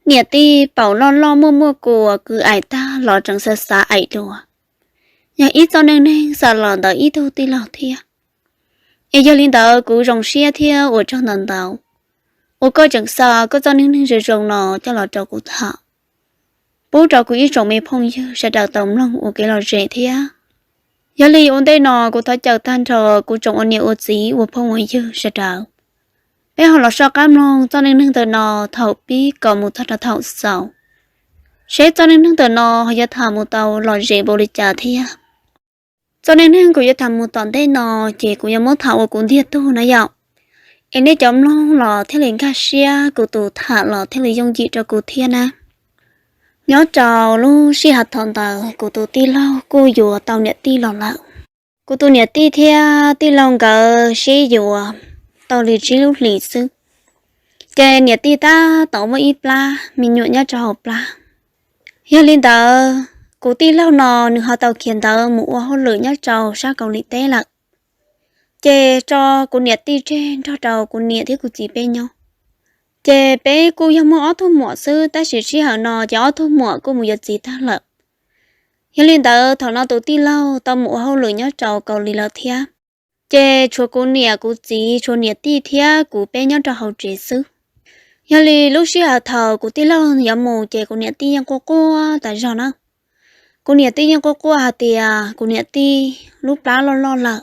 Niam tij paum loj loj muaj muaj kua kwv aim tag los tseem xav xav aim dua, yog ib txoj neej neeg xa los ntawm ib tug tij laug thiab. Es yog li ntawd kuv zoo siab thiab ua tsaug ntau ntau uas koj tseem xa koj txoj neej neeg zoo zoo no coj los rau kuv tham, pub rau kuv ib tsoom me phooj ywg sawv daws tau mloog ua kev lom zem thiab. Yog li ua ntej no kuv thov caw tag nrho kuv tsoom ua niam ua txiv ua phooj ua ywg sawv daws, peb ho los soj qab mloog txoj neej neeg ntawm no thaum pib kom mus txog rau thaum xaus, seb txoj neej neeg ntawm no ho yuav tham mus tau lom zem npaum li cas thiab. Txoj neej neeg kuv yuav tham mus tom ntej no ces kuv yuav muab tham ua kuv ntiag tug na yom. Es nej cov mloog los thiaj li nkag siab, kuv tus tham los thiaj li yooj yim rau kuv thiab na. Nyob rau lub sij hawm thaum ntawd kuv tus tij laug kuj yuav tau niam tij los lawm. Kuv tus niam tij thiab tij laug nkawd sib yuav tau li tsib lub hlis xwb, ces niam tij tab tom muaj ib plab me nyuam nyob rau hauv plab. Yog li ntawd, kuv tij laug no nws ho tau khiav ntawd mus ua hauj lwm nyob rau sab Kaus Lim teb lawm. Ces tso kuv niam tij tseg nrog rau kuv niam thiab kuv txiv peb nyob. Ces peb kuj yog muaj ob tug muam xwb, tab sis sij hawm no ces ob tug muam kuj mus yuav txiv tag lawm. Yog li ntawd, thaum no tus tij laug tau mus ua hauj lwm nyob rau Kaus Lim lawm thiab. Ces tshuav kuv niam kuv txiv, tshuav niam tij thiab kuv peb nyob rau hauv tsev xwb. Yog li lub sij hawm thaum kuv tij laug yuav mus ces kuv niam tij yeej quaj quaj tas zog na. Kuv niam tij yeej quaj quaj hais tias kuv niam tij lub plab loj loj lawm.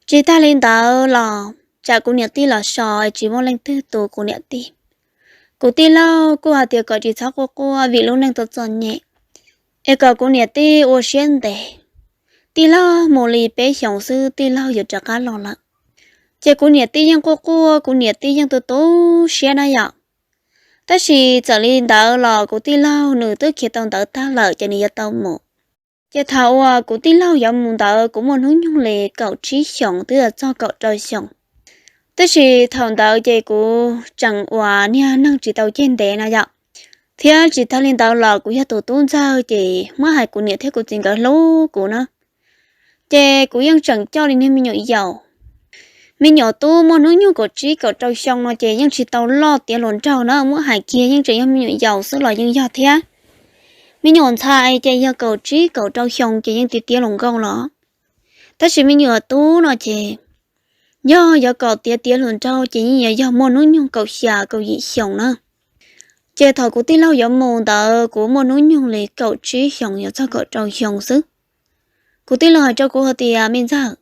Tsis tag li ntawd los tsam kuv niam tij los so es tsis muaj leej twg tu kuv niam tij. Kuv tij laug kuj hais tias kom tsis txhob quaj quaj vim lub neej tau txom nyem, es kom kuv niam tij ua siab ntev. Tij laug mus li peb xyoos xwb tij laug yuav rov qab los lawm. Ces kuv niam tij yeej quaj quaj, kuv niam tij yeej tu tu siab na yom. Tab sis txawm li ntawd los kuv tij laug nws twb khiav tau ntawd tag lawm ces nws yuav tau mus. Ces thaum uas kuv tij laug yuav mus ntawd kuv muaj hnub nyoog li kaum tsib xyoos twb yuav txog kaum rau xyoos. Tab sis thaum ntawd ces kuv tseem ua niag neeg tsis tau ceg ntev na yom, thiab tsis tag li ntawd los kuv yog tus tub ntxawg ces muab hais kuv niam thiab kuv txiv nkawd hlub kuv na. Ces kuv yeej tseem coj li niag me nyuam yaus. Me nyuam tub muaj hnub nyoog kaum tsib kaum rau xyoo no ces yeej tsis tau loj tiav hluas nraug na, muab hais kiag yeej tseem yog me nyuam yaus xwb los yeej yog thiab. Me nyuam ntxhais ces yog kaum tsib kaum rau xyoo ces yeej tiav tiav hluas nkauj los. Tab sis me nyuam tub no ces yog yuav kom tiav tiav hluas nraug ces yeej yuav yog muaj hnub nyoog kaum xya kaum yim xyoo na. Ces thaum kuv tij laug yuav mus ntawd kuv muaj hnub nyoog li kaum tsib xyoos yuav txog kaum rau xyoo xwb. Kuv tij laug hais rau kuv hais tias, me ntxawg,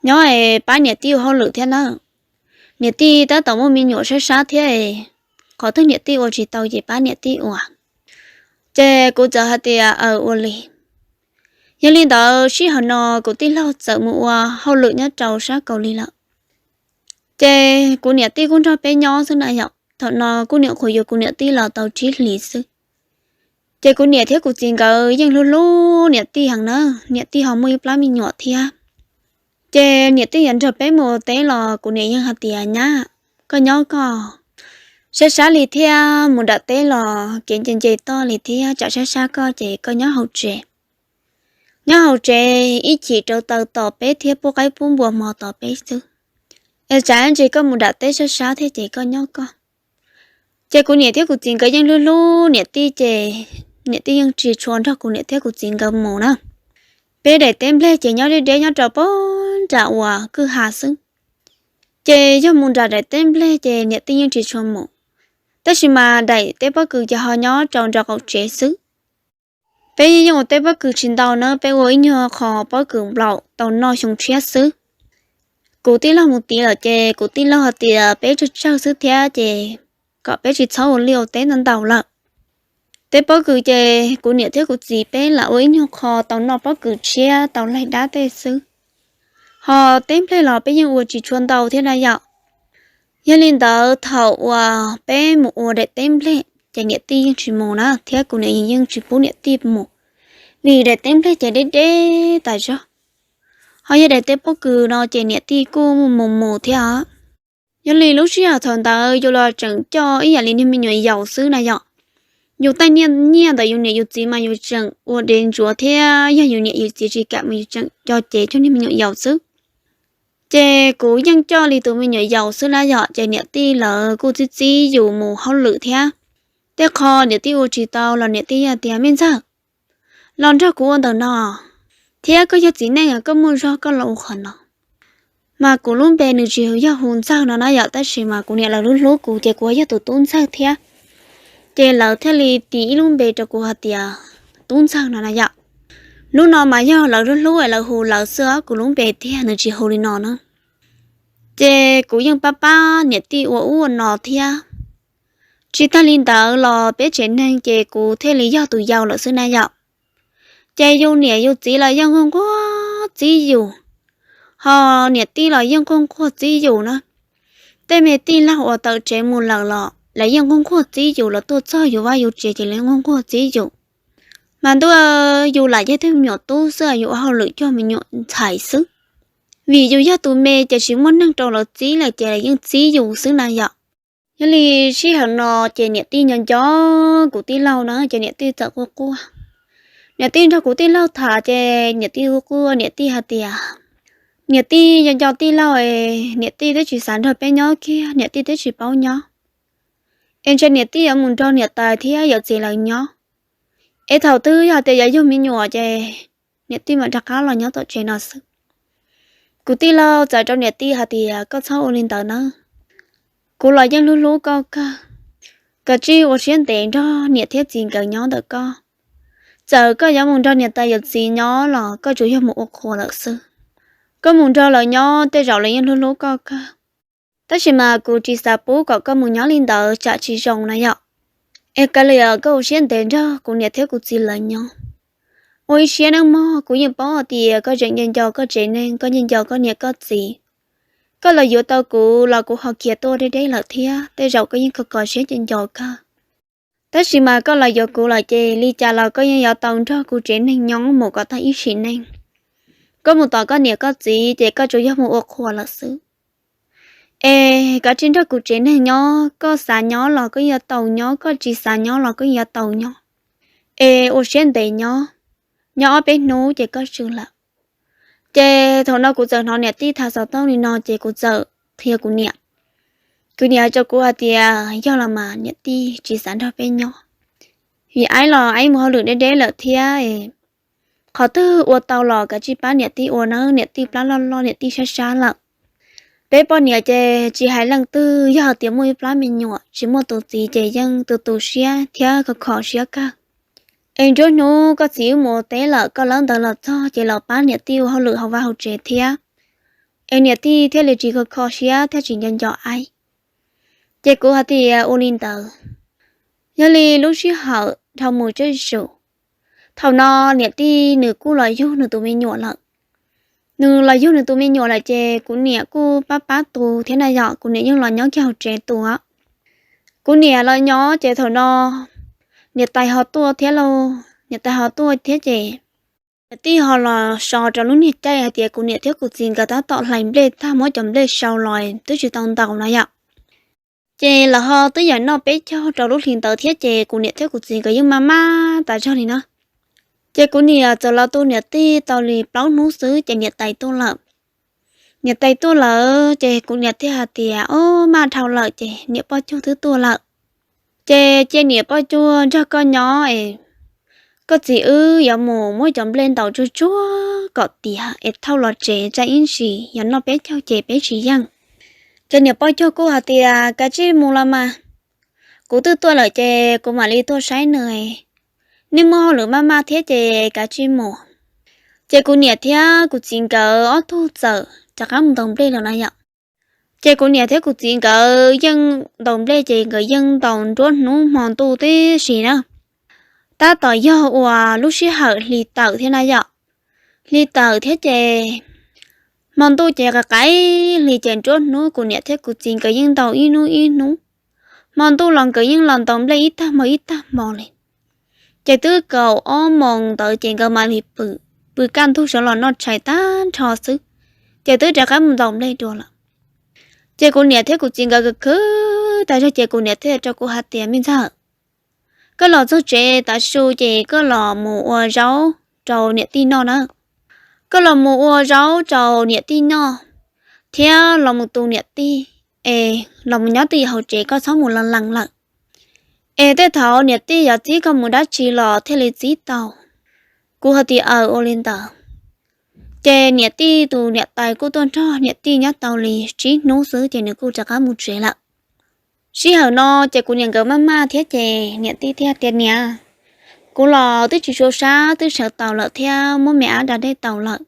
nyob es pab niam tij ua hauj lwm thiab nawb. Niam tij tab tom muaj me nyuam sab sab thiab, qhov twg niam tij ua tsis tau ces pab niam tij ua. Ces kuv txawm hais tias, aws, ua li. Yog li ntawd sij hawm no kuv tij laug txawm mus ua hauj lwm nyob rau sab Kaus Lim lawm. Ces kuv niam tij kuj nrog peb nyob xwb na yom, thaum no kuv niam qhuav yuav kuv niam tij los tau tsib hlis xwb. Ces kuv niam thiab kuv txiv nkawd yeej hlub hlub niam tij heev na, niam tij ho muaj ib plab me nyuam thiab. Ces niam tij yuav nrog peb mus teb los kuv niam yeej hais tias, nyab, koj nyob koj, sab sab li thiab mus nram teb los kev nce nce toj li thiab tsam sab sab koj ces koj nyob hauv tsev. Nyob hauv tsev ib chim rau taws tos peb thiab pub qaib pub npua hmo tos peb xwb. Es tsam ntsis koj mus nram teb sab sab thiab ces koj nyob koj. Ces kuv niam thiab kuv txiv nkawd yeej hlub hlub niam tij ces niam tij yeej tsis tshua nrog kuv niam thiab kuv txiv nkawd mus na. Peb daim teb nplej ces nyob deb deb nyob rau pog nram uas kwj ha xwb. Ces yog mus nram daim teb nplej ces niam tij yeej tsis tshua mus, tab sis mas daim teb pob kws ces ho nyob rau nraum qaum tsev xwb. Peb yeej ua teb pob kws tsis ntau na, peb ua ib nyuag qho pob kws nplaum tau noj xyoo tshiab xwb. Kuv tij laug mus tiv lawm ces kuv tij laug hais tias peb tsawg tsawg xwb thiab ces kom peb tsis txhob ua liaj ua teb ntau ntau lawm. Teb pob kws ces kuv niam thiab kuv txiv peb lam ua ib nyuag qho tau noj pob kws tshiab tau laig dab tej xwb. Ho teb nplej los peb yeej ua tsis tshua ntau thiab na yom. Yog li ntawd thaum uas peb mus ua daim teb nplej ces niam tij yeej tsis mus na, thiab kuv niam yeej tsis pub niam tij mus, vim daim teb nplej ces deb deb tas zog. Ho yog daim teb pob kws no ces niam tij kuj mus mus thiab os. Yog li lub sij hawm thaum ntawd yus los tseem coj ib yam li niag me nyuam yaus xwb na yom. Yus tej nyiaj ntawm yus niam yus txiv mas yus tseem ua dev ntsuav thiab, yog yus niam yus txiv tsis kam mas yus tseem coj cev cuag niag me nyuam yaus xwb. Ces kuv yeej coj li tus me nyuam yaus xwb na yom, ces niam tij lawv kuj txib txib yus mus hauj lwm thiab. Tej qho niam tij ua tsis tau los niam tij yeej tias, Me ntxawg, los nrog kuv ua ntawm no, thiab koj yog txiv neej koj muaj zog koj los ua qhov no. Mas kuv lub npe nws tsis yog hu Ntxawg no na yom, tab sis mas kuv niam lawv hlub hlub kuv ces kuv yog tus Tub Ntxawg thiab, ces lawv thiaj li tis ib lub npe rau kuv hais tias Tub Ntxawg no na yom. Hnub no mas yog lawv hlub hlub es lawv hu lawv xwb, kuv lub npe tiag nws tsis hu li no na. Ces kuv yeej pab pab niam tij ua ub ua no thiab. Tsis tag li ntawd los peb tsev neeg ces kuv thiaj li yog tus yau lawm xwb na yom. Ces yus niam yus txiv los yeej nquag nquag txib yus, ho niam tij los yeej nquag nquag txib yus na. Tej me tij laug uas tawm tsev mus lawm los lawv yeej nquag nquag txib yus, los tuaj txog yus vaj yus tsev ces lawv nquag nquag txib yus. Mas ntuj, yus lam yog ib tug me nyuam tub xwb, yus ua hauj lwm coj me nyuam ntxhais xwb. Vim yus yog tus me ces tsis muaj neeg rau lawv txib lawm ces lawv yeej txib yus xwb na yom. Yog li sij hawm no ces niam tij nco nco kuv tij laug na ces niam tij txawm quaj quaj. Niam tij nrog kuv tij laug tham ces niam tij quaj quaj, niam tij hais tias, niam tij nco nco tij laug, niam tij twb tsis xav nrog peb nyob kiag, niam tij twb tsis paub nyob, es ntshe niam tij yuav mus nrog niam tais thiab yawm txiv lawv nyob. Es thaum twg yog tias yuav yug me nyuam ces niam tij mam rov qab los nyob tom tsev no xwb. Kuv tij laug txawm rau niam tij hais tias, koj txhob ua li ntawd nawb, kuv los yeej hlub hlub koj kawg, koj tsij ua siab ntev nrog niam thiab txiv nkawd nyob ntawm koj. Txawm koj yuav mus nrog niam tais yawm txiv nyob los koj tsuas yog mus ua qhua lawm xwb. Koj mus nrog lawv nyob tej zaum lawv yeej hlub hlub koj kawg. Tab sis mas kuv tsis xav pub kom koj mus nyob li ntawd tsam tsis zoo na yom. Es kav liam koj ua siab ntev nrog kuv niam thiab kuv txiv lawv nyob. Ua ib siab neej mog, kuv yeej paub hais tias koj tseem nco nco koj tsev neeg, koj nco nco koj niam koj txiv. Koj los yuav tau kuv los kuv ho khiav tuaj deb deb lawm thiab, tej zaum koj yeej kho kho siab nco nco kawg. Tab sis mas koj los yuav kuv lawm ces li cas los koj yeej yuav tau nrog kuv tsev neeg nyob mus kom tag ib sim neej. Koj mus tom koj niam koj txiv ces koj tsuas yog mus ua qhua lawm xwb. Es kav tsij nrog kuv tsev neeg nyob, koj xav nyob los koj yuav tau nyob, koj tsis xav nyob los koj yuav tau nyob. Es ua siab ntev nyob, nyob ob peb hnub ces koj tsw lawm. Ces thaum no kuv txawm hnov niam tij tham xov tooj li no ces kuv txawm qhia kuv niam. Kuv niam hais rau kuv hais tias, yog los mas niam tij tsis xav nrog peb nyob, vim aib los aib mus hauj lwm deb deb lawm thiab. Qhov twg ua tau los kav tsij pab niam tij ua nawb, niam tij plab loj loj, niam tij sab sab lawm. Peb poj niam ces tsis hais leej twg, yog hais tias muaj ib plab me nyuam tsis muaj tus txiv ces yeej tu tu siab thiab kho kho siab kawg. Es nruab hnub koj txiv wb mus ua teb lawm, koj lawb ntawd los txog ces los pab niam tij ua hauj lwm hauv vaj hauv tsev thiab, es niam tij thiaj li tsis kho kho siab thiab tsis nco nco aib. Ces kuv hais tias ua li ntawd. Yog li lub sij hawm dhau mus tsawg zaus, thaum no niam tij nws kuj los yug nws tus me nyuam lawm. Nws los yug nws tus me nyuam lawm ces kuv niam kuj pab pab tus thiab na yom, kuv niam yeej los nyob kiag hauv tsev tus. Kuv niam los nyob ces thaum no niam tais ho tuaj thiab lauj, niam tais ho tuaj thiab ces niam tij ho los so rau lub niag caij hais tias kuv niam thiab kuv txiv nkawd tab tom hlais nplej tag muab cov nplej sau los twb tsis tau ntaus no yom. Ces lawv ho twb yam noj peb caug rau lub hli ntawd thiab ces kuv niam thiab kuv txiv nkawd yeej maj maj tas zog li no. Ces kuv niam txawm los tu niam tij tau li plaub hnub xwb ces niam tais tuaj lawm. Niam tais tuaj lawm ces kuv niam thiaj hais tias, o, maj dhau lawm ces niam poj cuag twb tuaj lawm. Ces cia niam poj cuag nrog koj nyob es koj txiv wb yuav mus muab cov nplej ntaus tsuag tsuag kom tiav es thauj los tsev, tsam ib ntsis yog noj peb caug ces peb tsis yeej. Ces niam poj cuag kuj hais tias, kav tsij mus los mas, kuv twb tuaj lawm ces kuv mam li tuaj saib nws. Nej muaj hauj lwm maj maj thiab ces kav tsij mus. Ces kuv niam thiab kuv txiv nkawd ob tug txawm rov qab mus ntaus nplej lawm na yom. Ces kuv niam thiab kuv txiv nkawd yeej ntaus nplej ces nkawd yeej ntaus nruab hnub hmo ntuj tib si na. Tab tom yog uas lub sij hawm hli tawm thiab na yom. Hli tawm thiab ces hmo ntuj ces qaim qaim hli ces nruab hnub kuv niam thiab kuv txiv nkawd yeej ntaus ib hnub ib hnub. Hmo ntuj los nkawd yeej los ntaus nplej ib tag hmo ib tag hmo li. Ces twb kaum ob moos ntawd ces nkawd mam li pw, pw kaj ntug sawv los noj tshais tag nrho xwb, ces twb rov qab mus ntaus nplej dua lawm. Ces kuv niam thiab kuv txiv nkawd khwv khwv tas zog ces kuv niam thiaj rau kuv hais tias, me ntxawg, koj los txog tsev tav su ces koj los mus ua zaub rau niam tij noj na. Koj los mus ua zaub rau niam tij noj thiab los mus tu niam tij, es los mus nyob twj ywm hauv tsev, koj txhob mus los lees lawm. Es tej thaum niam tij yuav txib koj mus dab tsi los thiaj li txib tau? Kuv hais tias aws, ua li ntawd. Ces niam tij tus niam tais kuj tuaj nrog niam tij nyob tau li tsib hnub xwb ces nws kuj rov qab mus tsev lawm. Sij hawm no ces kuv niam nkawd maj maj thiab ces niam tij thiaj tias, Niam, kuv los twb tsis tshua sab, twb sawv taus lawm thiab muab me ab da dej taus lawm.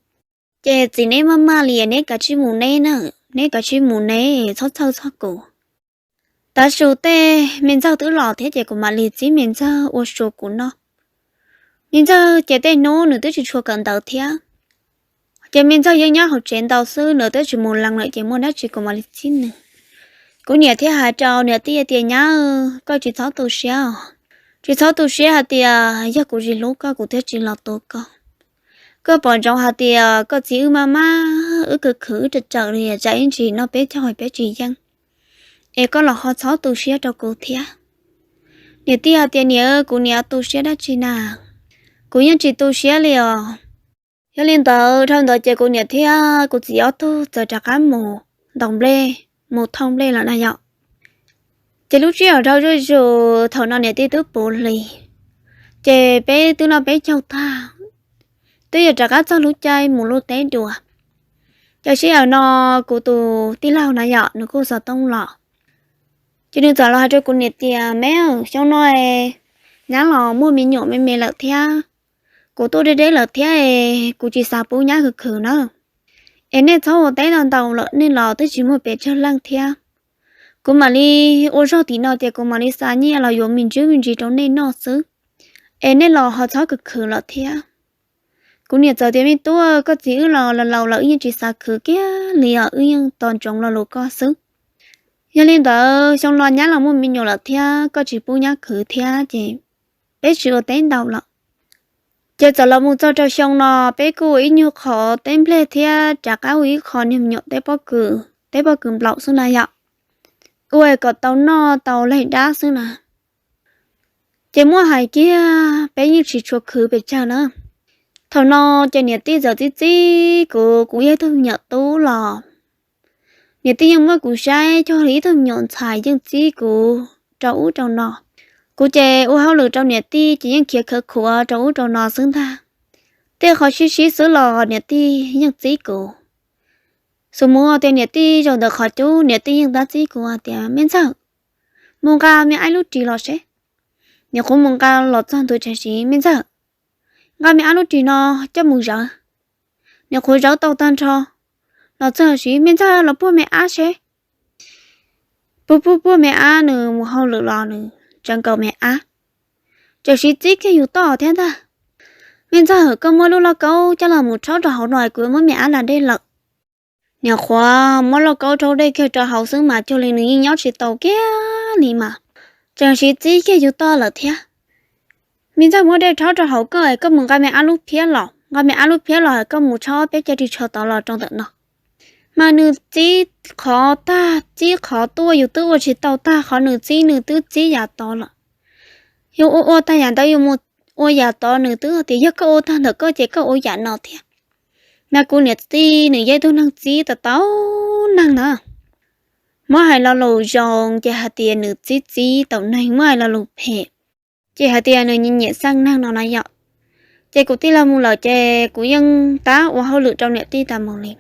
Ces txiv neb maj maj li, neb kav tsij mus neb na, neb kav tsij mus neb, txhob txhawj txog kuv. Tav su tej me ntxawg twb los thiab ces kuv mam li txib me ntxawg ua su kuv noj. Me ntxawg ces tej hnub nws twb tsis tshua kawm ntawv thiab, ces me ntxawg yeej nyob hauv tsev ntau xwb, nws twb tsis mus lees lawm ces muaj dab tsi kuv mam li txib nws. Kuv niam thiaj hais rau niam tij tias, Nyab, koj tsis txhob tu siab os. Tsis txhob tu siab hais tias yog kuv tsis hlub koj kuv thiaj tsis los tua koj. Koj pom ntsoov hais tias koj txiv wb maj maj, wb khwv khwv, wb raws raws li tsam ib ntsis no peb caug peb tsis yeej, es koj los ho txhob tu siab rau kuv thiab. Niam tij hais tias, Niam, kuv niam tu siab dab tsi na? Kuv yeej tsis tu siab li os. Yog li ntawd dhau ntawd ces kuv niam thiab kuv txiv ob tug txawm rov qab mus ntaus nplej, mus thauj nplej lawm na yom. Ces lub sij hawm dhau zuj zus thaum no niam tij twb puv hli, ces peb twb noj peb caug tag, twb yuav rov qab txog lub caij mus luaj teb dua. Ces sij hawm no kuv tus tij laug na yom, nws kuj xov tooj los, ces nws txawm los hais rau kuv niam tias, Me, xyoo no nyab los muaj me nyuam me me lawm thiab, kuv tuaj deb deb lawm thiab, kuv tsis xav pub nyab khwv khwv na. Es nej txhob ua teb ntau ntau lawm, nej los twb tsis muaj pes tsawg leej thiab. Kuv mam li ua zog tim no ces kuv mam li xa nyiaj los yuav me ntsis me ntsis rau nej noj xwb, es nej los ho txhob khwv khwv lawm thiab. Kuv niam txawm tias, Me tub, koj txiv wb los laus laus lawm, wb yeej tsis xav khwv kiag li os, wb yeej tos ntsoov lo lus koj xwb. Yog li ntawd xyoo no nyab los muaj me nyuam lawm thiab, koj tsis pub nyab khwv thiab ces peb tsis ua teb ntau lawm. Ces txawm los mus txog rau xyoo no, peb kuj ua ib nyuag qho teb nplej thiab rov qab ua ib qho niag me nyuam teb pob kws, teb pob kws nplaum xwb na yom, ua kom tau noj tau laig dab xwb na. Ces muab hais kiag peb yeej tsis tshua khwv pes tsawg na. Thaum no ces niam tij txawm txib txib kuv, kuv yog ib tug me nyuam tub los niam tij yeej muab kuv saib cog li ib tug me nyuam ntxhais, yeej txib kuv rau ub rau no. Kuv ces ua hauj lwm rau niam tij ces yeej khiav khawv khuav rau ub rau no xwb ntag. Tej qhov sib sib xwb los niam tij yeej txib kuv. Xus mus tias niam tij zaum ntawm qhov cub, niam tij yeej tab txib kuv hais tias, Me ntxawg, mus nqa me ab lub ris los seb. Nyuam qhuav mus nqa los txog ntua tsees siv, Me ntxawg, nqa me ab lub ris no coj mus zawv. Nyuam qhuav zawv tau tag nrho los txog siv, Me ntxawg, los puag me ab seb. Puag puag puag me ab, nws mus hauj lwm los nws tsawv nkaus me ab, tseem siv txib kiag yus toj thiab ntag. Me ntxawg, koj muab lub lauj kaub coj los mus rhaub rau hauv no, kuv yuav muab me ab da dej lawm. Nyuam qhuav muab lauj kaub rhaub dej kiag rau hauv xwb mas cuag li nws yeej nyob tsis tau kiag li mas, tseem siv txib kiag yus toj lawm thiab. Me ntxawg, muab dej rhaub rau hauv koj, koj mus nqa me ab lub phiab los, nqa me ab lub phiab los koj mus rhaub peb cov ris tsho tod los rau ntawm no. Mas nws txib qhov tag txib qhov tuaj, yus twb ua tsis tau tag qhov nws txib, nws twb txib yav tod lawm. Yus ua ua tag yam ntawd yus mus ua yam tod, nws twb tias yog koj ua tag ntawm koj ces koj ua yam no thiab. Mas kuv niam tij nws yog ib tug neeg txib tau tau neeg na. Muab hais lo lus zoo ces hais tias nws txib txib tau neeg, muab hais lo lus phem ces hais tias nws nyiam nyiam xaj neeg no na yom. Ces kuv tij laug mus lawm ces kuv yeej tab ua hauj lwm rau niam tij tas mus li,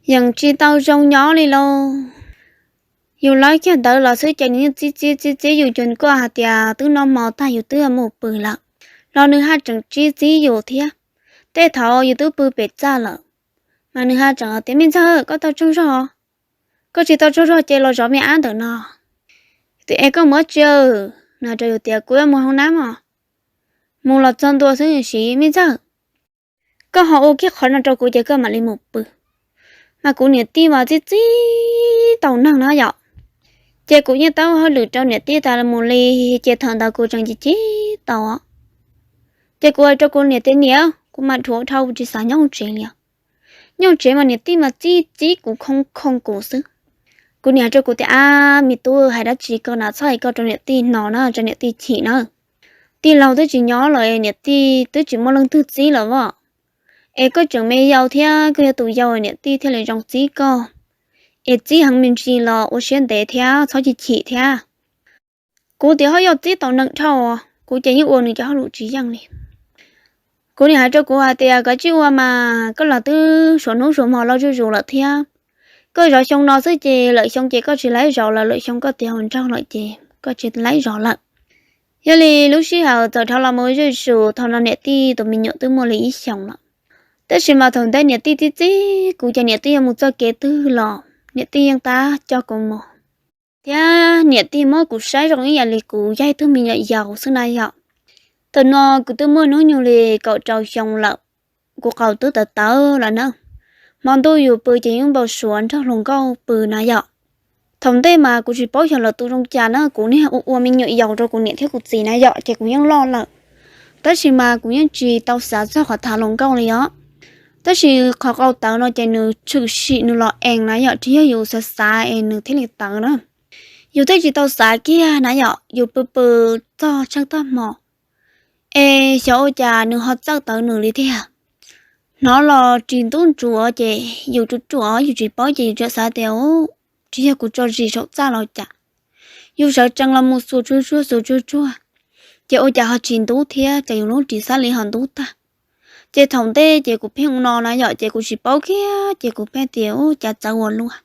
yeej tsis tau zoo nyob li lauj. Yus lawv kiag ntawd los xwb ces nws yeej txib txib txib txib yus, cuag koj hais tias twb noj hmo tag yus twb mus pw lawm, los nws haj tseem txib txib yus thiab. Tej thaum yus twb pw pem txaj lawm, mas nws haj tseem tias, Me ntxawg, koj tau tsaug zog, koj tsis tau tsaug zog ces los zov me ab ntawm no. Es koj mus dab tsi? Nws hais rau yus tias, Kuv yuav mus hauv nab mog. Mus los txog ntua xwb siv, Me ntxawg, koj ho ua kiag qhov no rau kuv ces koj mam li mus pw. Mas kuv niam tij mas txib txib tau neeg na yom. Ces kuv yeej tab ua hauj lwm rau niam tij tas mus li, ces thaum ntawd kuv tseem cim cib tau. Ces kuv hais rau kuv niam tias, Niam, kuv mas dhuav dhau, kuv tsis xav nyob hauv tsev li. Nyob hauv tsev mas niam tij mas txib txib kuv, khoo khoo kuv xwb. Kuv niam hais rau kuv tias, Ab, me tub, hais dab tsi koj na, txhob hais koj rau niam tij hnov na, rau niam tij chim na. Tij laug twb tsis nyob lawm, niam tij twb tsis muaj leej twg txib lawm os. Es koj tseem me yau thiab, koj yog tus yau, niam tij thiaj li zoo txib koj. Es txib heev me ntsis los ua siab ntev thiab, txhob chim chim thiab. Kuv tias ho yog txib tau neeg dhau, kuv ces yeej ua nws cov hauj lwm tsis yeej li. Kuv niam hais rau kuv hais tias koj tsis ua mas koj los twb suav hnub suav hmo loj zuj zus lawm thiab. Koj zov xyoo no xwb ces lwm xyoo ces koj tsis laib zov lawm, lwm xyoo koj tiav hauv nraug lawm ces koj tsis laib zov lawm. Yog li lub sij hawm txawm dhau los mus zuj zus, thaum no niam tij tus me nyuam twb muaj li ib xyoos lawm. Tab sis mas thaum ntej niam tij txib txib kuv ces niam tij yuav mus txoj kev twg los niam tij yeej tab coj kuv mus, thiab niam tij muab kuv saib zoo ib yam li kuv yog ib tug me nyuam yaus xwb na yom. Thaum no kuv twb muaj hnub nyoog li kaum rau xyoo lawm, kuv qau twb tawv tawv lawm na. Hmo ntuj yus pw ces yus npau suav nrog hluas nkauj pw na yom. Thaum ntej mas kuv tsis paub xyov lawv tu zoo cas na, kuv niag ua ua me nyuam yaus rau kuv niam thiab kuv txiv na yom, ces kuv yeej loj lawm. Tab sis mas kuv yeej tsis tau xav txog qhov tham hluas nkauj li os. Tab sis qhov qau tawv no ces nws tshwm sim nws los ees na yom, tsis yog yus xav xav es nws thiaj li tawv na. Yus twb tsis tau xav kiag na yom, yus pw pw txog tsheej tag hmo es xyov ua cas nws ho txawj tawv nws li tiag. Hnov los ris ntub ntsuav ces yus ruam ruam yus tsis paub ces yus tseem xav tias tsis yog kuv tso zis saum txaj los cas. Yus sawv tsees los mus xuas tsuag tsuag xuas tsuag tsuag, ces ua cas ho tsis ntub thiab, ces yus lub ris xab li ho ntub tag. Ces thaum ntej ces kuv pheej ua no na yom, ces kuv tsis paub kiag ces kuv pheej tias ua cas txawv ua luaj.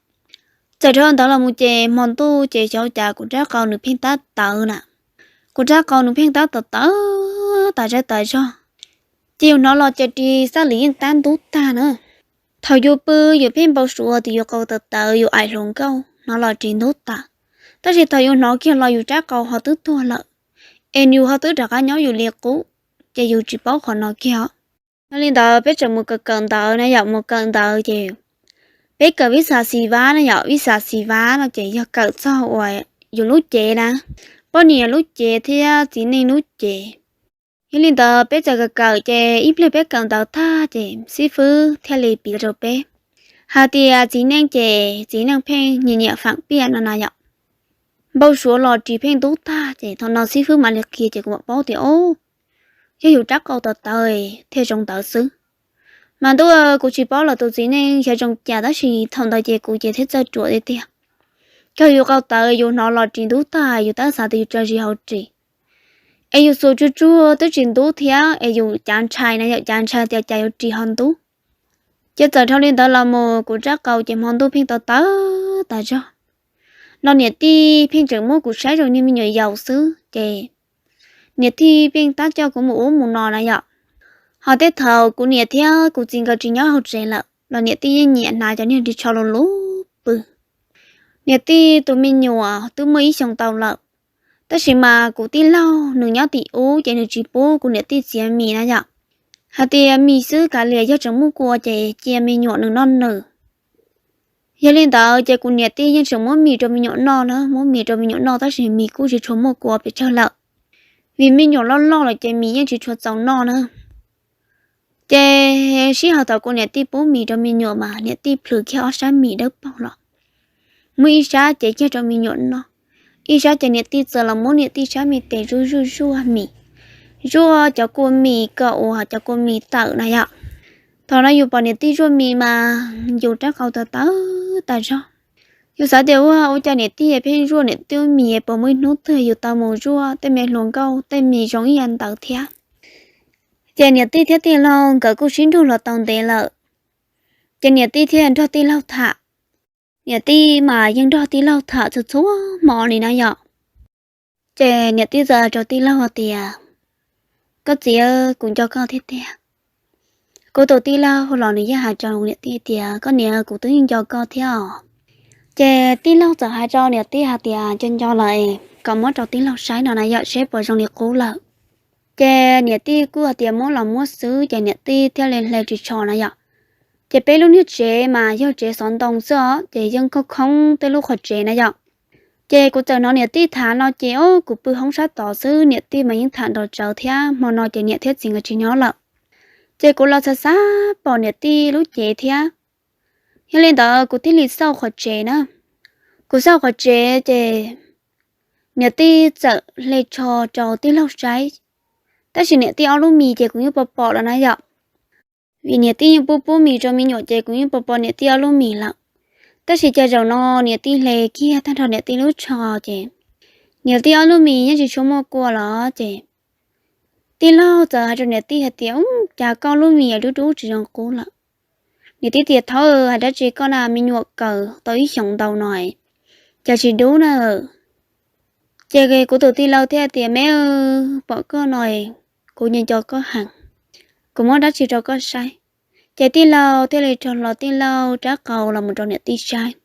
Txawm dhau ntawd los mus ces hmo ntuj ces xyov cas kuv rab qau nws pheej tab tawv na. Kuv rab qau nws pheej tab tawv tawv tas zaj tas zog, ces yus hnov los ces ris xab li yeej tab ntub tag na. Thaum yus pw yus pheej npau suav tias yus qau tawv tawv yus aim hluas nkauj hnov los ris ntub tas. Tab sis thaum yus hnov kiag los yus rab qau ho twb tuag lawm, es yus ho twb rov qab nyob yus li qub, ces yus tsis paub qhov no kiag os. Yog li ntawd peb tseem mus kawm kawm ntawv na yom, mus kawm ntawv ces peb kawm vib xas xis vab na yom, vib xas xis vab no ces yog kawm txog uas yus lub cev na, poj niam lub cev thiab txiv neej lub cev. Yog li ntawd peb txawm kawm kawm ces ib pliag peb kawm ntawv tag ces xib fwb thiaj li piav rau peb hais tias txiv neej ces txiv neej pheej nyiam nyiam feem piaj no na yom. Npau suav los ris pheej ntub tag ces thaum no xib fwb mam li qhia ces kuv mam paub tias o, yog yus rab qau tawv tawv thiaj zoo ntawd xwb. Mas ntuj, kuv tsis paub los tus txiv neej xyov zoo cas tab sis thaum ntawd ces kuv ces thiaj txawj ruam tiag tiag. Kawg yus qau tawv yus hnov los ris ntub tag yus tab xav tias yus tso zis hauv ris, es yus xuas tsuag tsuag twb tsis ntub thiab es yus cav ntshai na yom, cav ntshai tias cas yuav ris ho ntub. Ces txawm dhau li ntawd los mus kuv rab qau ces hmo ntuj pheej tawv tawv tas zog. Los niam tij pheej tseem muab kuv saib zoo niag me nyuam yaus xwb ces niam tij pheej tab coj kuv mus ub mus no na yom. Ho tej thaum kuv niam thiab kuv txiv nkawd tsis nyob hauv tsev lawm los niam tij yeej nyiam hnav cov niag ris tsho lus lub pw. Niam tij tus me nyuam twb muaj ib xyoos tau lawm, tab sis mas kuv tij laug nws nyob tim ub ces nws tsis pub kuv niam tij txiav mis na yom. Hais tias mis xwb kav liam, yog tseem muaj kua ces cia me nyuam nws noj nws. Yog li ntawd ces kuv niam tij yeej tseem muab mis rau me nyuam noj na, muab mis rau me nyuam noj tab sis mis kuj tsis tshua muaj kua pes tsawg lawm, vim me nyuam loj loj lawm ces mis yeej tsis tshua txaus noj na. Ces sij hawm thaum kuv niam tij pub mis rau me nyuam mas niam tij plhws kiag ob sab mis dawb paug los, muab ib sab cev kiag rau me nyuam noj, ib sab ces niam tij txawm los muab niam tij sab me tes zuaj zuaj zuaj mis, zuaj cov kua mis kom uas cov kua mis tawm na yom. Thaum no yus pom niam tij zuaj mis mas yus rab qau tawv tawv tas zog. Yus xav tias ua ua cas niam tij pheej zuaj niam tij mis, puas muaj ib hnub twg yus tau mus zuaj tej me hluas nkauj tej mis zoo ib yam ntawd thiab. Ces niam tij thiab tij laug nkawd kuj sib nrug los tau ntev lawm, ces niam tij thiaj nrog tij laug tham. Niam tij mas yeej nrog tij laug tham txhua txhua hmo li na yom. Ces niam tij txawm hais rau tij laug tias, koj txiv, kuv nco koj thiab tiag. Kuv tus tij laug los nws yeej hais rau niam tij tias, koj niam, kuv twb yeej nco koj thiab os. Ces tij laug txawm hais rau niam tij hais tias, nco nco lawm, kom muab rau tij laug saib no na yom, seb puas zoo li qub lawm. Ces niam tij kuj hais tias muab los muab xwb, ces niam tij thiaj li hle ris tsho na yom. Ces peb lub niag tsev mas yog tsev xov ntoo xwb os, ces yeej khoob khoob tej lub qhov tsev na yom. Ces kuv txawm hnov niam tij tham no ces o, kuv pw hoob sab tod xwb, niam tij mas yeej tham nrov tsawv thiab, hmo no ces niam thiab txiv nkawd tsis nyob lawm. Ces kuv los xav xav pom niam tij lub cev thiab. Yog li ntawd kuv thiaj li xauj qhov tsev na. Kuv xauj qhov tsev ces niam tij txawm hle tsho rau tij laug saib, tab sis niam tij ob lub mis ces kuv yeej pom pom lawm na yom. Vim niam tij yeej pub pub mis rau me nyuam ces kuv yeej pom pom niam tij ob lub mis lawm. Tab sis cas zaum no niam tij hle kiag tag nrho niam tij lub tsho ces Niam tij ob lub mis yeej tsis tshua muaj kua los ces tij laug txawm hais rau niam tij hais tias, Ub, cas koj lub mis dub dub tsis zoo qub lawm? Niam tij tias, Thaum hais dab tsi koj na, me nyuam kawm tau ib xyoos ntau no cas tsis dub na. Ces kuv tus tij laug thiaj tias, Me, pom koj no kuv nco nco koj heev, kuv muab dab tsi rau koj saib? Ces tij laug thiaj li rho hlo tij laug rab qau los mus rau niam tij saib.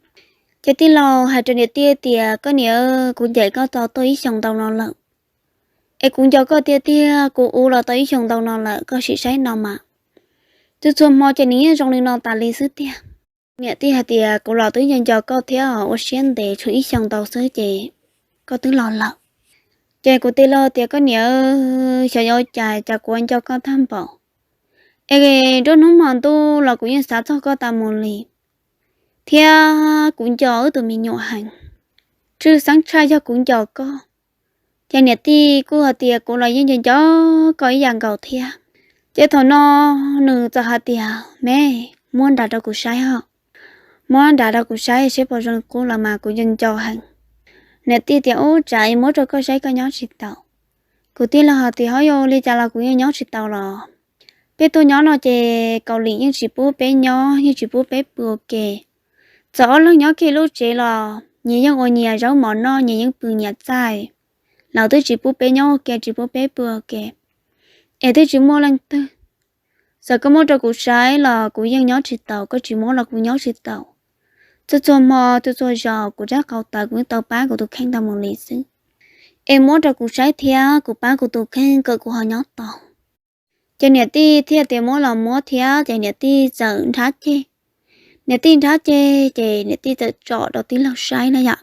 Ces tij laug hais rau niam tij tias, Koj niam, kuv ncaim koj tau tuaj ib xyoos ntau no lawm, es kuv nco koj tiag tiag, kuv ua los tau ib xyoos ntau no lawm, koj sim saib no mas. Txhua txhua hmo ces nws yeej zoo li no tas li xwb tiag. Niam tij hais tias, Kuv los twb nco nco koj thiab, ua siab ntev tshuav ib xyoos ntau xwb ces koj twb los lawm. Ces kuv tij laug tias, Koj niam, xyov yuav ua cas cas kuv nco koj tag npaum, es nruab hnub hmo ntuj los kuv yeej xav txog koj tas mus li, thiab kuv nco wb tus me nyuam heev. Tshwj xeeb tshaj yog kuv nco koj. Ces niam tij kuj hais tias, Kuv los yeej nco nco koj ib yam nkaus thiab. Ces thaum no nws txawm hais tias, Me, muab nram rau kuv saib os. Muab nram rau kuv saib seb puas zoo qub los mas kuv nco nco heev. Niam tij tias, Ub, tsam es muab rau koj saib koj nyob tsis taus. Kuv tij laug hais tias, Ho yog li cas los kuv yeej nyob tsis taus los. Peb tuaj nyob no ces Kaus Lim yeej tsis pub peb nyob, yeej tsis pub peb pw ua ke. Txawm ob leeg nyob kiag lub tsev los nyias yeej ua nyias zaub mov noj, nyias yeej pw nyias txaij. Lawv twb tsis pub peb nyob ua ke, tsis pub peb pw ua ke, es twb tsis muaj leej twg. Txawm koj muab rau kuv saib los kuv yeej nyob tsis taus, koj tsis muab los kuv nyob tsis taus. Txhua txhua hmo, txhua txhua zaus kuv rab qau tawv kuv yeej tau pab kuv tus kheej tau mus li xwb. Es muab rau kuv saib thiab, kuv pab kuv tus kheej kom kuv ho nyob tau. Ces niam tij thiaj tias muab los muab thiab, ces niam tij txawm nrhab ceg. Niam tij nrhab ceg ces niam tij txawm tsom rau tij laug saib na yom.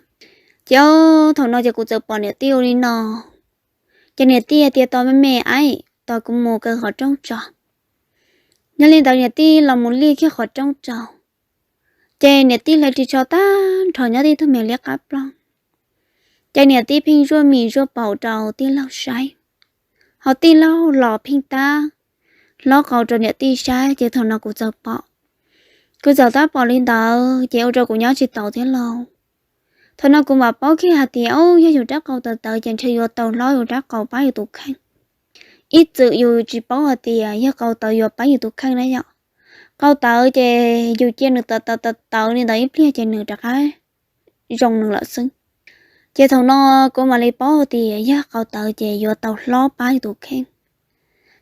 Ces thaum no ces kuv txawm pom niam tij ua li no. Ces niam tij tias, Tos me me, aib, tos kuv mus kaw qhov rooj tso. Yog li ntawd niam tij los mus liaj kiag qhov rooj rau. Ces niam tij hle ris tsho tag nrho nyob tib tug me liab qab ploog. Ces niam tij pheej zuaj mis zuaj paum rau tij laug saib, ho tij laug los pheej tab hlob qau rau niam tij saib. Ces thaum no kuv txawm pom, kuv txawm tab pom li ntawd ces ua rau kuv nyob tsis taus thiab lauj. Thaum no kuv mam paub kiag hais tias, Au, yog yus rab qau tawv tawv ces ntshe yuav tau hlob yus rab qau pab yus tus kheej. Ib txwm yus tsis paub hais tias yog qau tawv yuav pab yus tus kheej na yom. Qau tawv ces yus cia nws tawv tawv tawv tawv li ntawd ib pliag ces nws rov qab zoo nws lawm xwb. Ces thaum no kuv mam li paub hais tias yog qau tawv ces yuav tau hlob pab yus tus kheej.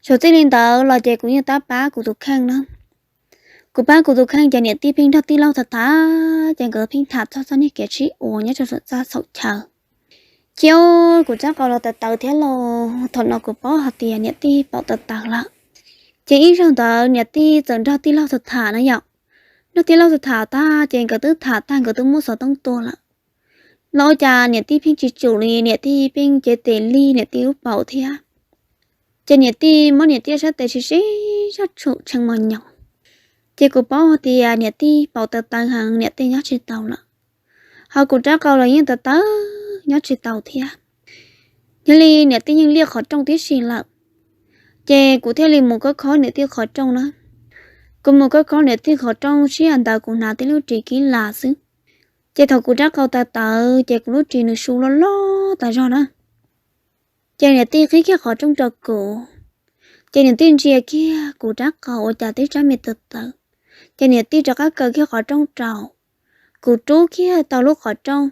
Thaum txij li ntawd los ces kuv yeej tab pab kuv tus kheej na. Kuv pab kuv tus kheej ces niam tij pheej nrog tij laug tham tham, ces nkawd pheej tham txog txoj niag kev sib ua nyob rau saum txaj saum chaw. Ces kuv rab qau los tawv tawv thiab lauj, thaum no kuv paub hais tias niam tij paum tawv tawv lawm. Ces ib zaug ntawd niam tij txawm nrog tij laug tham tham na yom. Nrog tij laug tham tham tag ces nkawd twb tham tag nkawd twb muab xov tooj tua lawm. Los ua cas niam tij pheej tsis tsum li, niam tij pheej cev tes lig niam tij lub paum thiab. Ces niam tij muab niam tij sab tes sib sib zog tshum tshee mos nyoos. Ces kuv paub hais tias niam tij paum tawv tawv heev, niam tij nyob tsis taus lawm. Ho kuv rab qau los yeej tawv tawv nyob tsis taus thiab. Yog li niam tij yeej liaj qhov rooj tib si lawm. Ces kuv thiaj li mus khob khob niam tij qhov rooj na. Kuv mus khob khob niam tij qhov rooj sij hawm ntawd kuv hnav tib lub ris kib las xwb. Ces thaum kuv rab qau tawv tawv ces kuv lub ris nws su loj loj tas zog na. Ces niam tij qhib kiag qhov rooj rau kuv. Ces niam tij ntsia kiag kuv rab qau ua cas tib rab me tawv tawv. Ces niam tij rov qab kaw kiag qhov rooj rau. Kuv rub kiag tau lub qhov rooj.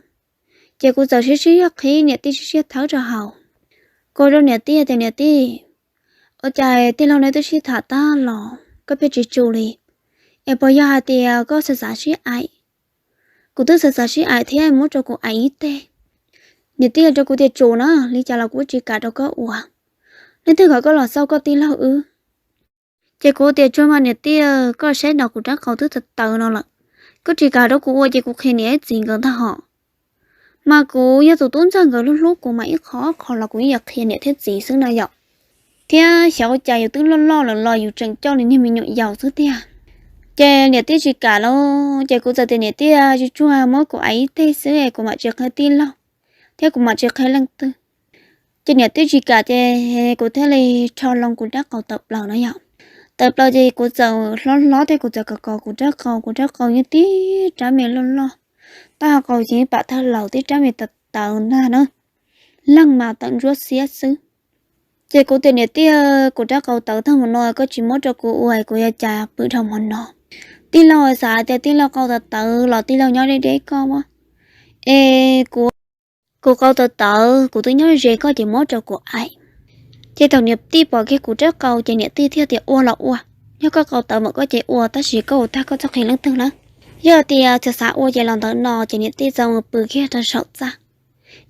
Ces kuv txawm sib sib zog qhib niam tij sib sib zog thawb rau hauv. Kuv rau niam tij tias, Niam tij, ua cas tij laug neb twb sib tham tag los koj pheej tsis tsum li? Es puas yog hais tias koj xav xav sib aim? Kuv twb xav xav sib aim thiab, muab rau kuv aim ib teg. Niam tij rau kuv tias, Tsum na, li cas los kuv tsis kam rau koj ua. Leej twg kom koj los xauj koj tij laug wb? Ces kuv tias, Tsuag mas niam tij, koj saib no kuv rab qau twb tawv tawv no lawm, koj tsis kam rau kuv ua ces kuv qhia niam txiv nkawd ntag hos. Mas kuv yog tus tub ntxawg nkawd hlub hlub, kuv mas ib qho ob qho los kuv yeej yuav qhia niam thiab txiv xwb na yom. Thiab xyov ua cas yus twb loj loj lawm los yus tseem coj li niag me nyuam yaus xwb tiag. Ces niam tij tsis kam lauj, ces kuv txawm tias, Niam tij, tsuag tsuag muab kuv aim ib teg xwb es kuv mam tsis qhia tij laug thiab kuv mam tsis qhia leej twg. Ces niam tij tsis kam ces kuv thiaj li rho loo kuv rab qau tawm plaws na yom. Tawm plaws ces kuv txawm hlob hlob thiab kuv txawm kov kov kuv rab qau, kuv rab qau yeej tib rab me loj loj, taub hau qau ces pam thawj laus tib rab me tawv tawv ntag na. leeg mas tawm ntsuab xiab xwb. Ces kuv tias niam tij, kuv rab qau tawv tag mus no koj tsis muab rau kuv ua kuv yuav cas pw dhau hmo no. Tij laug xav tias tij laug qau tawv tawv los tij laug nyob deb deb koj mas, es kuv, kuv qau tawv tawv kuv twb nyob ze koj ces muab rau kuv aim. Ces thaum niam tij pom kiag kuv rab qau ces niam tij thiaj tias ua los ua, yog koj qau tawv mas koj ces ua tab sis koj ua tag koj txhob qhia leej twg na. Yog tias txawm xav ua ces los ntawm no ces niam tij txawm mus pw kiag rau saum txaj.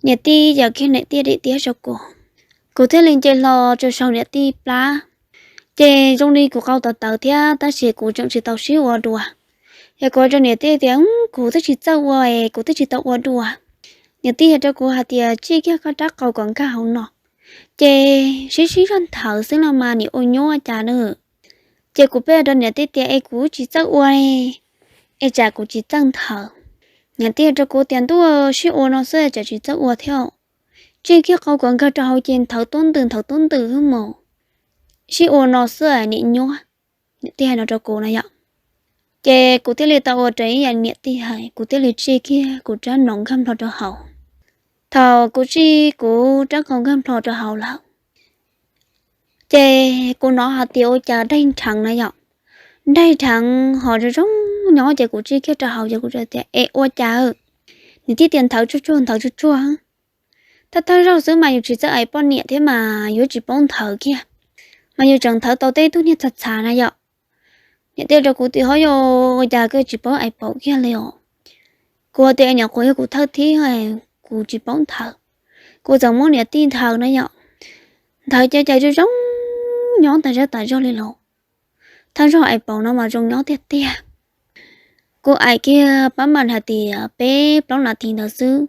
Niam tij yawm kiag niam tij daim tiab rau kuv, kuv thiaj li nce hlo rau saum niam tij plab. Ces zoo li kuv qau tawv tawv thiab tab sis kuv tseem tsis tau sib ua dua. Yog kuv hais rau niam tij tias kuv twb tsis txawj ua es kuv twb tsis tau ua dua, niam tij hais rau kuv hais tias tsij kiag koj rab qau kom nkag hauv no, ces sib sib zog nthawv xwb no mas nim ua nyuab cas na. Ces kuv pheej rau niam tij tias es kuv tsis txawj ua, es tsam kuv tsis txawj nthawv. Niam tij hais rau kuv tias ntuj, sib ua no xwb tsam tsis txawj ua thiab, tsij kiag qau kom nkag rau hauv ces nthawv tub ntws nthawv tub ntws xwb mas, sib ua no xwb nim nyuab. Niam tij hais no rau kuv na yom. Ces kuv thiaj li tau ua raws ib yam niam tij hais, kuv thiaj li tsij kiag kuv rab no nkag nplho rau hauv. Thaum kuv tsij kuv rab qau nkag nplho rau hauv lawm, ces kuv hnov hais tias ua cas daig nrheev na yom, daig nrheev ho zoo zoo nyob ces kuv tsij kiag rau hauv ces kuv tias es ua cas, niam tij tias nthawv tsuag tsuag nthawv tsuag tsuag. Thawj thawj zaug xwb mas yus tsis txawj aim poj niam thiab mas yuav tsis paub nthawv kiag, mas yus tseem nthawv tau tej tug niag txhav txhav na yom. Niam tij rau kuv tias ho yog ua cas koj tsis paub aim paum kiag li os. Kuv tias nyuam qhuav yog kuv thawj thib, kuv tsis paub nthawv. Kuv txawm muab niam tij nthawv na yom, nthawv ces cas zoo zoo nyob tas zaj tas zog li los. Thawj zaug aim paum no mas zoo nyob tiag tiag. Kuv aim kiag pab mas hais tias peb plaub nas this ntawd xwb,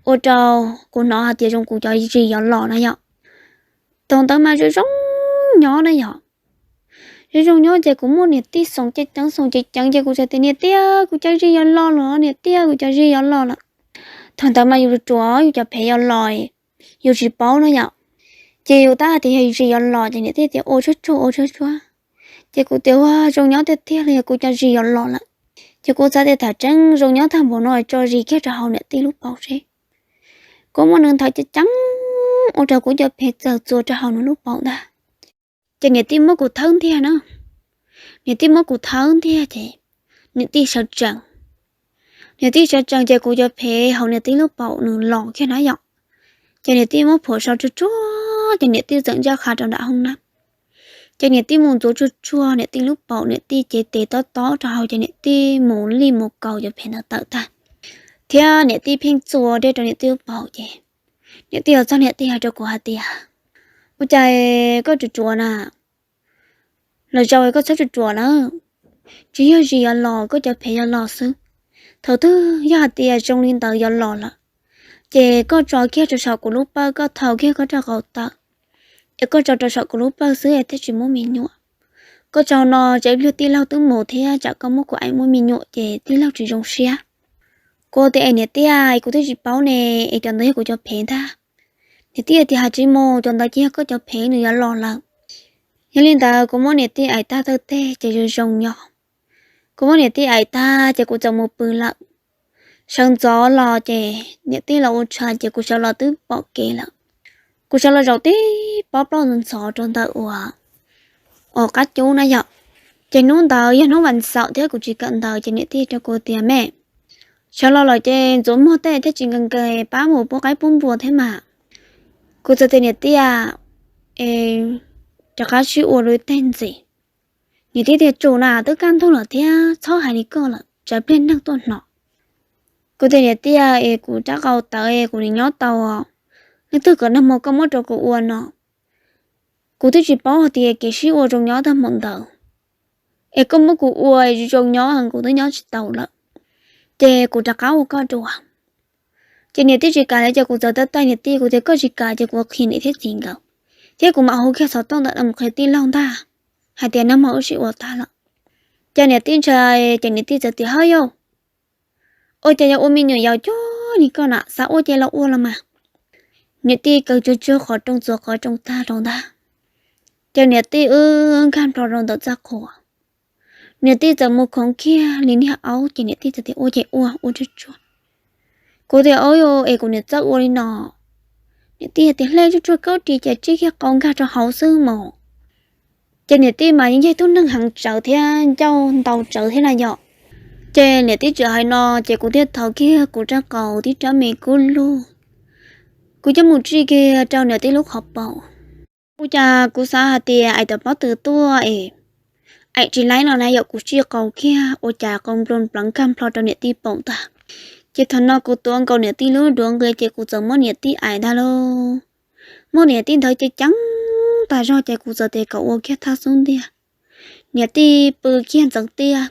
ua rau kuv hnov hais tias zoo kuv cov zis yuav los na yom. Thaum ntawd mas zoo zoo nyob na yom. Zoo zoo nyob ces kuv muab niam tij xoom ceev ceev xoom ceev ceev ces kuv txawm tias niam tij, kuv cov zis yuav los lawm niam tij, kuv cov zis yuav los lawm. Thaum ntawd mas yus ruam yus cov phev yuav los, yus tsis paub na yom. Ces yus tab hais tias yog zis yuav los ces niam tij tias ua tsuag tsuag ua tsuag tsuag. Ces kuv tias ua zoo nyob tiag tiag li, yog kuv cov zis yuav los lawm. Ces kuv xav tias tham tseeb zoo nyob tag npaum no tso zis kiag rau hauv niam tij lub paum seb. Kuv muab nws nthawv ceev ceev ua rau kuv cov phev txawm txuas rau hauv nws lub paum ntag. Ces niam tij muab kuv thawb ntiag na. Niam tij muab kuv thawb ntiag ces niam tij sawv tsees. Niam tij sawv tsees ces kuv cov phev hauv niam tij lub paum nws los kiag na yom. Ces niam tij muab phuam so tsuag tsuag ces niam tij txawm ncaj qha rau nram hoob na. Ces niam tij mus ntxuav tsuag tsuag niam tij lub paum, niam tij cev tes tob tob rau hauv ces niam tij mus lij mus kaus cov phev ntawd tawm tag, thiab niam tij pheej txuas dej rau niam tij lub paum ces niam tij los txog niam tij hais rau kuv hais tias, ua cas koj ruam ruam na? Los zaum koj txhob ruam ruam na, tsis yog zis yuav los, koj cov phev yuav los xwb. Thaum twg yog hais tias zoo li ntawd yuav los lawm, ces koj tso kiag rau saum kuv lub pawj, koj thau kiag koj rab qau tawm es koj tso rau saum kuv lub pawj xwb es thiaj tsis muaj me nyuam. Koj tso no tsam ib pliag tij laug twb mus thiab tsam koj muab kuv aim muaj me nyuam ces tij laug tsis zoo siab. Kuv tias es niam tij, kuv twb tsis paub ne, es cov ntawd yog kuv cov phev ntag. Niam tij tias hais tsis mus, cov ntawd ces yog koj cov phev nws yuav los lawm. Yog li ntawd kuv muab niam tij aim tag tawm teg ces zoo zoo nyob. Kuv muab niam tij aim tag ces kuv txawm mus pw lawm. Sawv ntxov los ces niam tij los ua tshais ces kuv sawv los twb pom kev lawm. Kuv sawv los zaum tib pob plaub ntxhov rau ntawm ua, ua qab cub na yom. Ces hnub ntawd yog hnub vas xaum thiab kuv tsis kawm ntawv ces niam tij rau kuv tias me, sawv los lawm ces ntxuav muag tej thiab tsis nkees nkees pab mus pub qaib pub npua thiab mas. Kuv txawm tias niam tij, es rov qab sib ua dua ib teg ntxiv. Niam tij tias tsum na, twb kaj ntug lawm thiab txhob hais li koj lawm tsam pliag neeg tuaj hnov. Kuv tias niam tij, es kuv rab qau tawv es kuv nim nyob tau, leej twg kom nag hmo koj muab rau kuv ua no. Kuv twb tsis paub hais tias kev sib ua zoo nyob tag npaum ntawd, es koj muab kuv ua zoo nyob kuv twb nyob tsis tau lawm, ces kuv rov qab ua koj dua. Ces niam tij tsis kam li ces kuv txawm taij taij niam tij, kuv tias koj tsis kam ces kuv qhia niam thiab txiv nkawd, thiab kuv mam hu kiag xov tooj ntawm no mus qhia tij laug ntag, hais tias nag hmo wb sib ua tag lawm. Ces niam tij ntshai ces niam tij txawm tias hawb yauj, ua cas yuav ua me nyuam yaus cuag li koj na, xav ua ces los ua los mas. Niam tij kaw tsuag tsuag qhov rooj txuas qhov rooj tag rau ntag. Ces niam tij wb nkag nplo rau ntawm txaj qhua. Niam tij txawm mus khoov kiag li niag aub ces niam tij txawm tias ua ces ua, ua tsuag tsuag. Kuv tias aub yauj, es kuv niam txawj ua li no, Niam tij tias, Hle tsuj tsuag kaub ris ces tsij kiag qau nkag rau hauv xwb mas. Ces niam tij mas yeej yog tug neeg heev tsawv thiab ncauj ntau tsawv thiab na yom. Ces niam tij txawm hais no ces kuv thiaj thau kiag kuv rab qau tib rab me kub lug, kuv coj mus tsij kiag rau niam tij lub qhov paum. Ua cas kuv xav hais tias ais tawm pob tw tuaj es ais tsis laib no na yom, kuv tsij qau kiag ua cas qau nplua npleev kag nplho rau niam tij paum ntag. Ces thaum no kuv tuav nkaus niam tij lub duav nqi ces kuv txawm muab niam tij ais ntag lauj. Muab niam tij ntawd ceev ceev tas zog ces kuv txawm tias kom ua kiag thaj xub ntiag. Niam tij pw kiag ntxeev tiaj,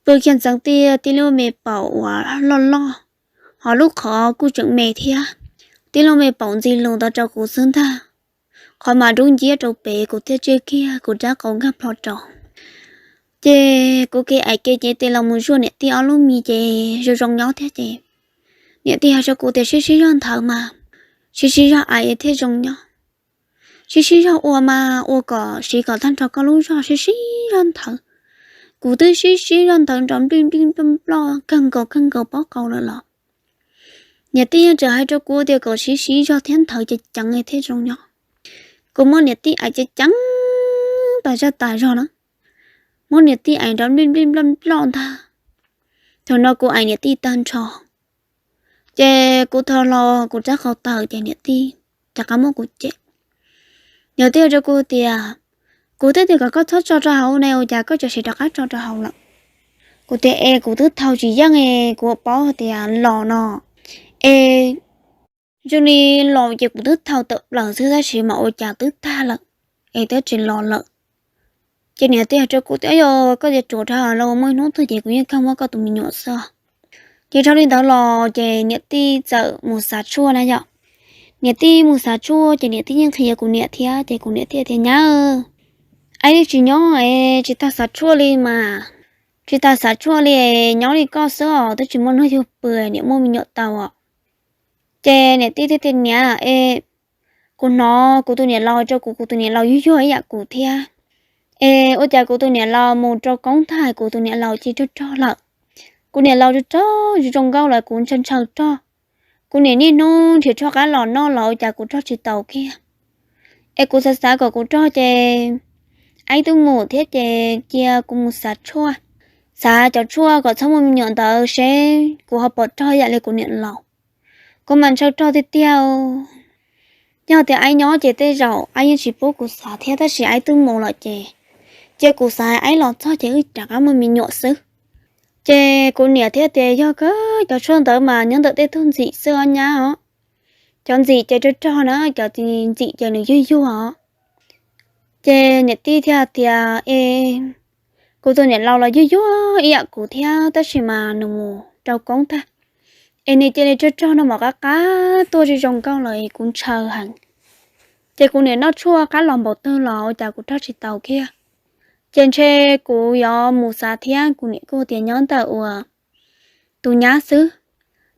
pw kiag ntxeev tiaj tib lub me paum uas loj loj, ho lub qhov kuj tseem me thiab. Tib lub me paum ntxi lus ntawd rau kuv xwb ntag. Qhov mas dub nciab rau pem, kuv thiaj tsij kiag kuv rab qau nkag plho rau. Ces kuv ke ais ke ces tes los mus zuaj niam tij ob lub mis ces zoo zoo nyob thiab ces niam tij hais rau kuv tias sib sib zog nthawv mas, sib sib zog ais thiaj zoo nyob. Sib sib zog ua mas ua kom siv kom tag nrho koj lub zog, sib sib zog nthawv. Kuv twb sib sib zog nthawv nrov nplij nplij nploj nploj kawg nkaus kawg nkaus pob qau lawm los niam tij yeej tseem hais rau kuv tias kom sib sib zog thiab nthawv ceev ceev thiaj zoo nyob. Kuv muab niam tij ais ceev ceev tas zaj tas zog na, muab niam tij ais nrov nplij nplij nploj nploj ntag. Thaum no kuv ais niam tij tag nrho, ces kuv tho hlo kuv rab qau tawm ces niam tij rov qab muab kuv cem. Niam tij hais rau kuv tias, Kuv twb tias kom koj txhob tso rau hauv ne, ua cas koj tseem rov qab tso rau hauv lawm? Kuv tias, Es kuv twb thau tsis yeej es kuv paub tias los no es zoo li los ces kuv twb thau tawm plaws xwb tab sis mas ua cas twb tag lawm es twb tsis los lawm. Ces niam tij hais rau kuv tias, Yog koj tias ruam dhau lawm, muaj ib hnub twg ces kuv yeej kawg muab koj tus me nyuam xwb. Ces dhau li ntawd los ces niam tij txawm mus xav tshuaj na yom. Niam tij mus xav tshuaj ces niam tij yeej qhia kuv niam thiab ces kuv niam thiaj tias, Nyab, aib li tsis nyob es tsis tas xav tshuaj li mas, tsis tas xav tshuaj li, nyob li koj xwb os, twb tsis muaj hnub yug pw niam muaj me nyuam tau os. Ces niam tij thiaj tias, Niam, es kuv hnov kuv tus niam laus rau kuv, kuv tus niam laus yuag yuag ib yam kuv thiab. Es ua cas kuv tus niam laus mus rau koob tag kuv tus niam laus cia rog rog lawm? Kuv niam laus rog rog zoo zoo nkauj lawm kuv ntshaw ntshaw rog. Kuv niam niaj hnub nrhiav tshuaj qab los noj los ua cas kuv rog tsis taus kiag. Es kuv xav xav kom kuv rog ces aib twb mus thiab ces cia kuv mus xav tshuaj, xav cov tshuaj kom txhob muaj me nyuam ntawd seb kuv ho pom rog ib yam li kuv niam laus. Kuv mas ntshaw rog tiag tiag. Yog tias aib nyob ces tej zaum aib yeej tsis pub kuv xav thiab tab sis aib twb mus lawm ces cia kuv xav aib los txog ces wb rov qab muaj me nyuam xwb. Ces kuv niam thiaj tias, Yog kawg cov tshuaj ntawd mas nyob ntawm tej tug ntxim xwb os nyab os. Cov ntxim ces rog rog na, cov ntxim ces nws yuag yuag os. Ces niam tij thiaj tias, Es kuv tus niam laus los yuag yuag ib yam kuv thiab tab sis mas nws mus rau koob tag, es nws cia li rog rog noj mov qab qab tuaj zoo zoo nkauj lawm es kuv ntshaw heev. Ces kuv niam noj tshuaj qab los npaum twg los ua cas kuv rog tsis taus kiag. Ces ntshe kuv yuav mus xav thiab, kuv niam kuj tias nyob ntawm uas tus nyab xwb.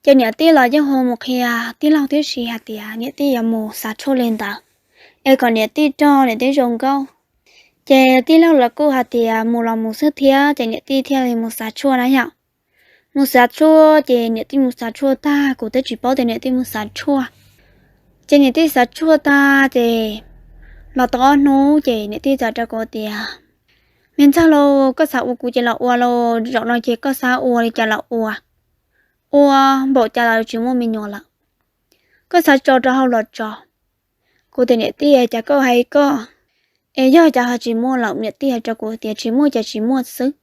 Ces niam tij los yeej hu mus qhia tij laug tib si hais tias niam tij yuav mus xav tshuaj li ntawd, es kom niam tij rog niam tij zoo nkauj. Ces tij laug los kuj hais tias mus los mus xwb thiab, ces niam tij thiaj li mus xav tshuaj na yom. Mus xav tshuaj ces niam tij mus xav tshuaj tag, kuv twb tsis paub tias niam tij mus xav tshuaj. Ces niam tij xav tshuaj tag ces los tau ob hnub ces niam tij txawm rau kuv tias, Me ntxawg lauj, koj xav ua kuv ces los ua lauj, zaum no ces koj xav ua li cas los ua, ua npaum cas los tsis muaj me nyuam lawm. Koj xav tso rau hauv los tso. Kuv tias niam tij, cas koj hais koj, es yog cas ho tsis muaj lawm? Niam tij hais rau kuv tias tsis muaj ces tsis muaj xwb.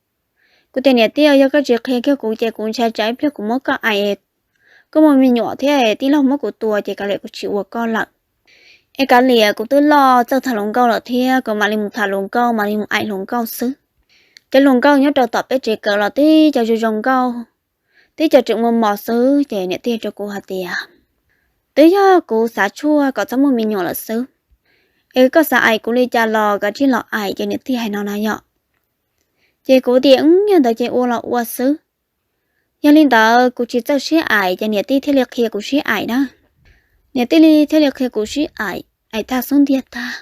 Kuv tias niam tij, yog koj tsis qhia kiag kuv ces kuv ntshai tsam ib pliag kuv muab koj aim, koj muaj me nyuam thiab tij laug muab kuv tua ces kav liam kuv tsis ua koj lawm. Es kav liam kuv twb loj txawj tham hluas nkauj lawm thiab, kuv mam li mus tham hluas nkauj, mam li mus aim hluas nkauj xwb. Cov hluas nkauj nyob rau tom peb tsev kawm los tib co zoo zoo nkauj, tib co tseem muaj mos xwb. Ces niam tij rau kuv hais tias, twb yog kuv xav tshuaj kom txhob muaj me nyuam lawm xwb, es koj xav aim kuv li cas los kav tsij los aim. Ces niam tij hais no na yom. Ces kuv tias, Yog ntawd ces ua los ua xwb. Yog li ntawd kuv tsis txawj sib aim ces niam tij thiaj li qhia kuv sib aim na. Niam tij li thiaj li qhia kuv sib aim, aim thaj xub ntiag tag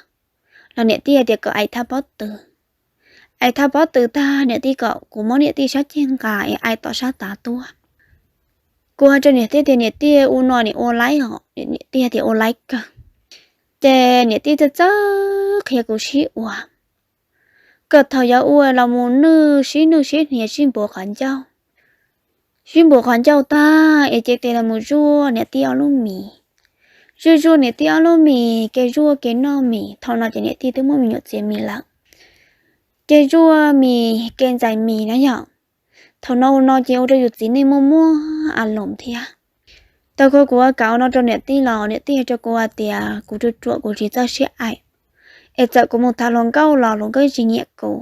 los niam tij hais tias kom aim thaj pob tw. Aim thaj pob tw tag niam tij kom kuv muab niam tij sab ceg nqa es aim tom sab tav tuaj. Kuv hais rau niam tij tias, Niam tij, ua no nim ua laib os? Niam tij tias ua laib kawg. Ces niam tij txawj txawj qhia kuv sib ua, kom thaum yuav ua los mus nwj sib nwj sib hniav sib npuav qhov ncauj. Sib npuav qhov ncauj tag es cia li los mus zuaj niam tij ob lub mis. Zuaj zuaj niam tij ob lub mis, kev zuaj kev noj mis. Thaum no ces niam tij twb muaj me nyuam txiav mis lawm. Kev zuaj mis kev ntxais mis na yom. Thaum no ua no ces ua rau yus txiv neej muaj muaj a loos thiab. Tau kho kuv ua kam ua no rau niam tij los niam tij hais rau kuv hais tias kuv ruam ruam kuv tsis txawj sib aim, es txawm kuv mus tham hluas nkauj los hluas nkauj tsis nyiam kuv.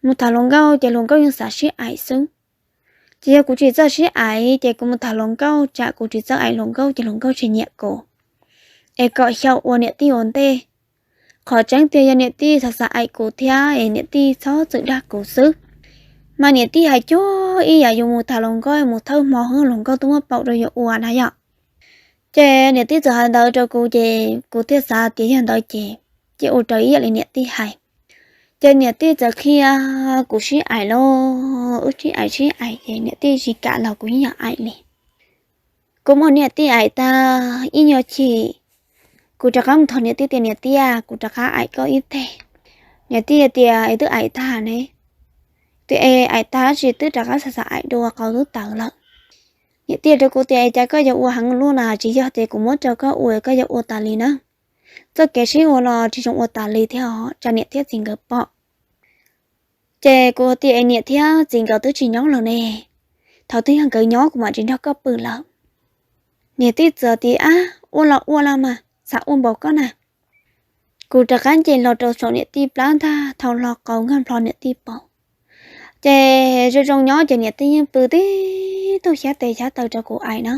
Mus tham hluas nkauj ces hluas nkauj yeej xav sib aim xwb. Ces yog kuv tsis txawj sib aim ces kuv mus tham hluas nkauj, tsam kuv tsis txawj aim hluas nkauj ces hluas nkauj tsis nyiam kuv. Es kom xyaum ua niam tij ua ntej. Qhov tseeb tiag yog niam tij xav xav aim kuv thiab es niam tij txhob txwm dag kuv xwb. Mas niam tij hais cuag ib yam yus mus tham hluas nkauj mus thawj hmo hwv hluas nkauj twb muab paum rau yus ua na yom. Ces niam tij txawm hais ntawd rau kuv ces kuv thiaj xav tias yog ntawd ces cia ua raws ib yam li niam tij hais. Ces niam tij txawm qhia kuv sib aim lauj, wb sib aim sib aim ces niam tij tsis kam los kuv yeej yog aim li. Kuv muab niam tij aim tag ib nyuag chim, kuv rov qab mus thov niam tij tias niam tij, kuv rov qab aim koj ib teg. Niam tij tias es twb aim tag ne, tias es aim tag tsis twb rov qab xav xav aim dua qau twb tawv lawm. Niam tij rau kuv tias es cas koj yuav ua heev luaj na, tsis yog tias kuv muab rau koj ua koj yuav ua tas li na. Txoj kev sib ua los tsis zoo ua tas li thiab os, tsam niam thiab txiv nkawd pom. Ces kuv tias es niam thiab txiv nkawd twb tsis nyob lawm ne, thaum twg yog nkawd nyob kuv mam tsis nrog koj pw lawm. Niam tij txawm tias ab ua los ua los mas, xav ua npaum koj na. Kuv rov qab nce los rau saum niam tij plab ntag, thau hlo qau nkag nplho niam tij paum. Ces zoo zoo nyob ces niam tij yeej pw tib tug xyab tes xyab taw rau kuv aim na.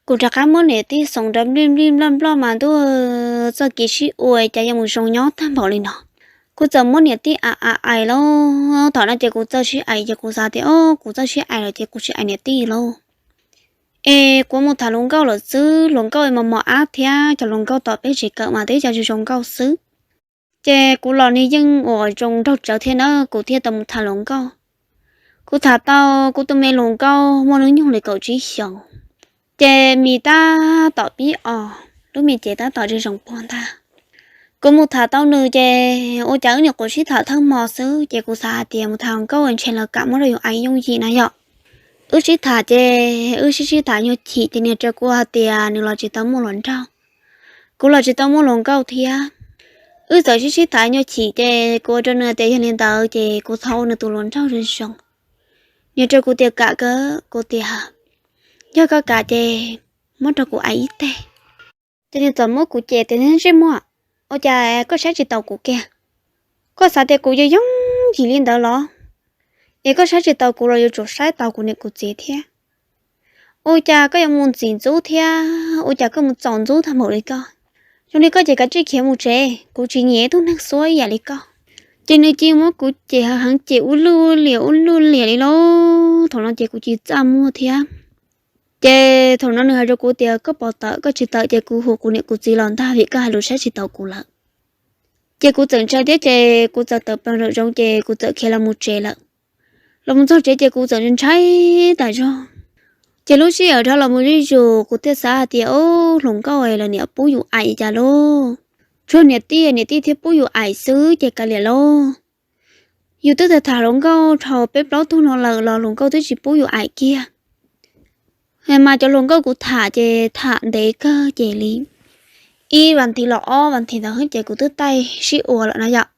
Kuv rov qab muab niam tij xoom rau nplij nplij nploj nploj mas ntuj, txoj kev sib ua cas yuav mus zoo nyob tag npaum li no. Kuv txawm muab niam tij aim aim aim lauj, thaum no ces kuv txawj sib aim ces kuv xav tias o kuv txawj sib aim lawm ces kuv tsis aim niam tij lauj. Es kuv mus tham hluas nkauj lawm xwb, hluas nkauj mos mos ab thiab cov hluas nkauj tom peb tsev kawm mas twb yog zoo zoo nkauj xwb. Ces kuv los nws yeej ua zoo nraug tsawv thiab na, kuv thiaj tau mus tham hluas nkauj. Kuv tham tau kuv tus me hluas nkauj muaj hnub nyoog li kaum tsib xyoos, ces mis tab tom pib os, lub me cev tab tom zoo zoo puag ntag. Kuv mus tham tau nws ces ua cas wb nyuam qhuav sib tham thawj hmo xwb ces kuv xav hais tias mus tham hluas nkauj ntshe lawv kam muab rau yus aim yooj yim na yom. Wb sib tham ces wb sib sib tham nyuag chim ces nws rau kuv hais tias nws los tsis tau muaj hluas nraug, kuv los tsis tau muaj hluas nkauj thiab. Wb txawm sib sib tham nyuag chim ces kuv ua rau nws tias yog li ntawd ces kuv thov ua nws tus hluas nraug zoo zoo. Nws rau kuv tias kam kawg, kuv tias yog koj kam ces muab rau kuv aim ib teg. Ces nws txawm muab kuv cem tias ntsej muag, ua cas koj saib tsis taus kuv kiag? Koj xav tias kuv yuav yooj yim li ntawd los? Es koj saib tsis taus kuv los yuav tsum saib taus kuv niam kuv txiv thiab. Ua cas koj yuav mus ntxim ntxub thiab ua cas koj mus txaus ntxub tag npaum li koj? Zoo li koj ces kav tsij khiav mus tsev, kuv tsis nyiam ib tug neeg xuab ib yam li koj. Ces nws cia muab kuv cem heev heev, cem ua luj liam ua luj liam li lauj. Thaum no ces kuv tsis txaj muag thiab. Ces thaum no nws hais rau kuv tias koj pov tawm, koj tsis tawm ces kuv hu kuv niam kuv txiv los ntag vim koj hais lus saib tsis taus kuv lawm. Ces kuv txawm ntshai thiab ces kuv txawm tawm plaws nraum zoov ces kuv txawm khiav los mus tsev lawm. Los mus txog tsev ces kuv txawm ntshai tas zog. Ces lub sij hawm dhau los mus zuj zus kuv thiaj xav hais tias o, hluas nkauj lawv niam pub yus aim cas lauj. Tsuas niam tij, niam tij thiaj pub yus aim xwb ces kav liam lauj. Yus twb tham tham hluas nkauj dhau peb plaub tug no lawm los hluas nkauj twb tsis pub yus aim kiag. Mas cov hluas nkauj kuv tham ces tham ntev kawg ces li ib vas thiv los ob vas thiv ntawd ces kuv twb taij sib ua lawm na yom.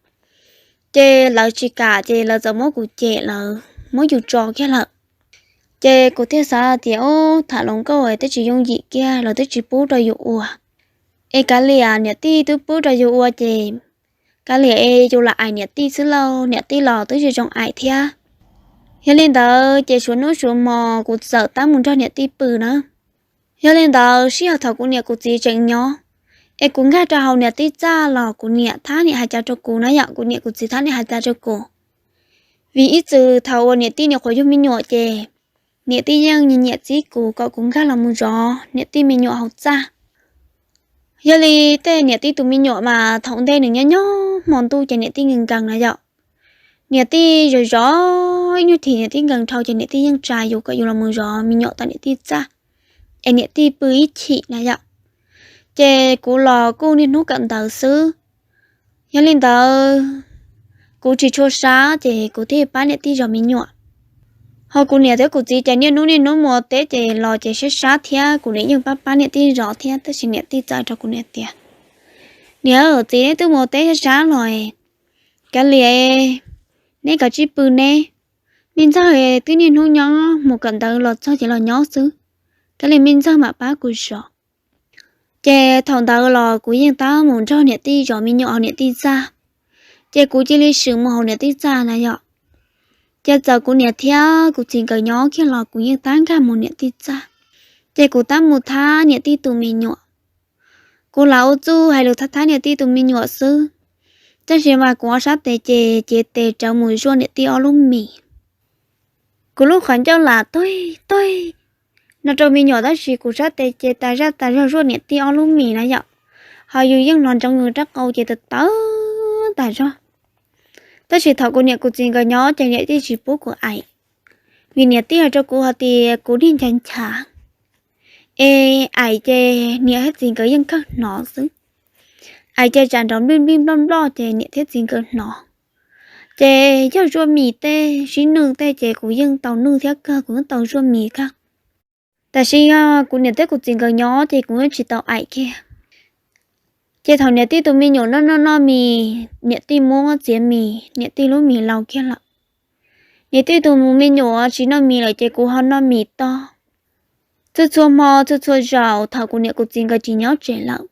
Ces lawv tsis kam ces lawv txawm muab kuv cem, lawv muab yus tso kiag lawm. Ces kuv thiaj xav tias o, tham hluas nkauj twb tsis yooj yim kiag, lawv twb tsis pub rau yus ua. Es kav liam, niam tij twb pub rau yus ua ces kav liam es yus lam aim niam tij xwb lauj, niam tij los twb tsis zoo aim thiab. Yog li ntawd ces suav hnub suav hmo kuv txawm tab mus nrog niam tij pw na. Yog li ntawd sij hawm thaum kuv niam kuv txiv tseem nyob, es kuv nkag rau hauv niam tij txaj los kuv niam thab niam hais cas rau kuv na yom, kuv niam kuv txiv thab niam hais cas rau kuv. Vim ib txwm thaum uas niam tij nyuam qhuav yug me nyuam ces niam tij yeej nyiam nyiam txib kuv kom kuv nkag los mus zov niam tij me nyuam hauv txaj. Yog li tej niam tij tus me nyuam mas thaum ntej nws nyob nyob hmo ntuj ces niam tij nkees nkees na yom. Niam tij zov zov ib nyuag chim niam tij nkees dhau ces niam tij yeej tsa yus kom yus los mus zov me nyuam tom niam tij txaj, es niam tij pw ib chim na yom. Ces kuv los kuj niaj hnub kawm ntawv xwb. Yog li ntawd, kuv tsis tshua sab ces kuv thiaj pab niam tij zov me nyuam. Ho kuv niam thiab kuv txiv ces niaj hnub niaj hnub mus ua teb ces los ces sab sab thiab kuv niam yeej pab pab niam tij zov thiab, tab sis niam tij txawm rau kuv niam tias, Niam, txiv neb twb mus ua teb sab sab los, kav liam, neb kav tsij pw neb. Me ntxawg twb niaj hnub nyob mus kawm ntawv los txog ces los nyob xwb, kav liam me ntxawg mam pab kuv zov. Ces thaum ntawd los kuv yeej tab mus nrog niam tij zov me nyuam hauv niam tij txaj, ces kuv cia li swm mus hauv niam tij txaj na yom. Ces txawm kuv niam thiab kuv txiv nkawd nyob kiag los kuv yeej tab nkag mus niam tij txaj, ces kuv tab mus thab niam tij tus me nyuam. Kuv lam ua txuj hais lus thab thab niam tij tus me nyuam xwb, tab sis mas kuv ob sab tes ces cev tes rawv mus zuaj niam tij ob lub mis. Kuv lub qhov ncauj lam tuag tuag no rau me nyuam, tab sis kuv sab tes ces tas zaj tas zog zuaj niam tij ob lub mis na yom. Ho yus yeej hnov ntsoov yus rab qau ces tawv tawv tas zog. Tab sis thaum kuv niam kuv txiv nkawd nyob ces niam tij tsis pub kuv aim, vim niam tij hais rau kuv hais tias kuv niag ncha ncha, es aim ces niam thiab txiv nkawd yeej kawg hnov xwb. Aim ces tsam nrov nplij nplij nploj nploj ces niam thiab txiv nkawd hnov. Ces yog zuaj mis tej sib nwj tej ces kuv yeej tau nwj thiab kawg, kuv yeej tau zuaj mis kawg. Tab sis yog kuv niam thiab kuv txiv nkawd nyob ces kuv yeej tsis tau aim kiag. Ces thaum niam tij tus me nyuam noj noj noj mis, niam tij muab txiav mis, niam tij lub mis laus kiag lawm. Niam tij tus me nyuam tsis noj mis lawm ces kuv ho noj mis tog. Txhua txhua hmo txhua txhua zaus thaum kuv niam kuv txiv nkawd tsis nyob tsev lawm,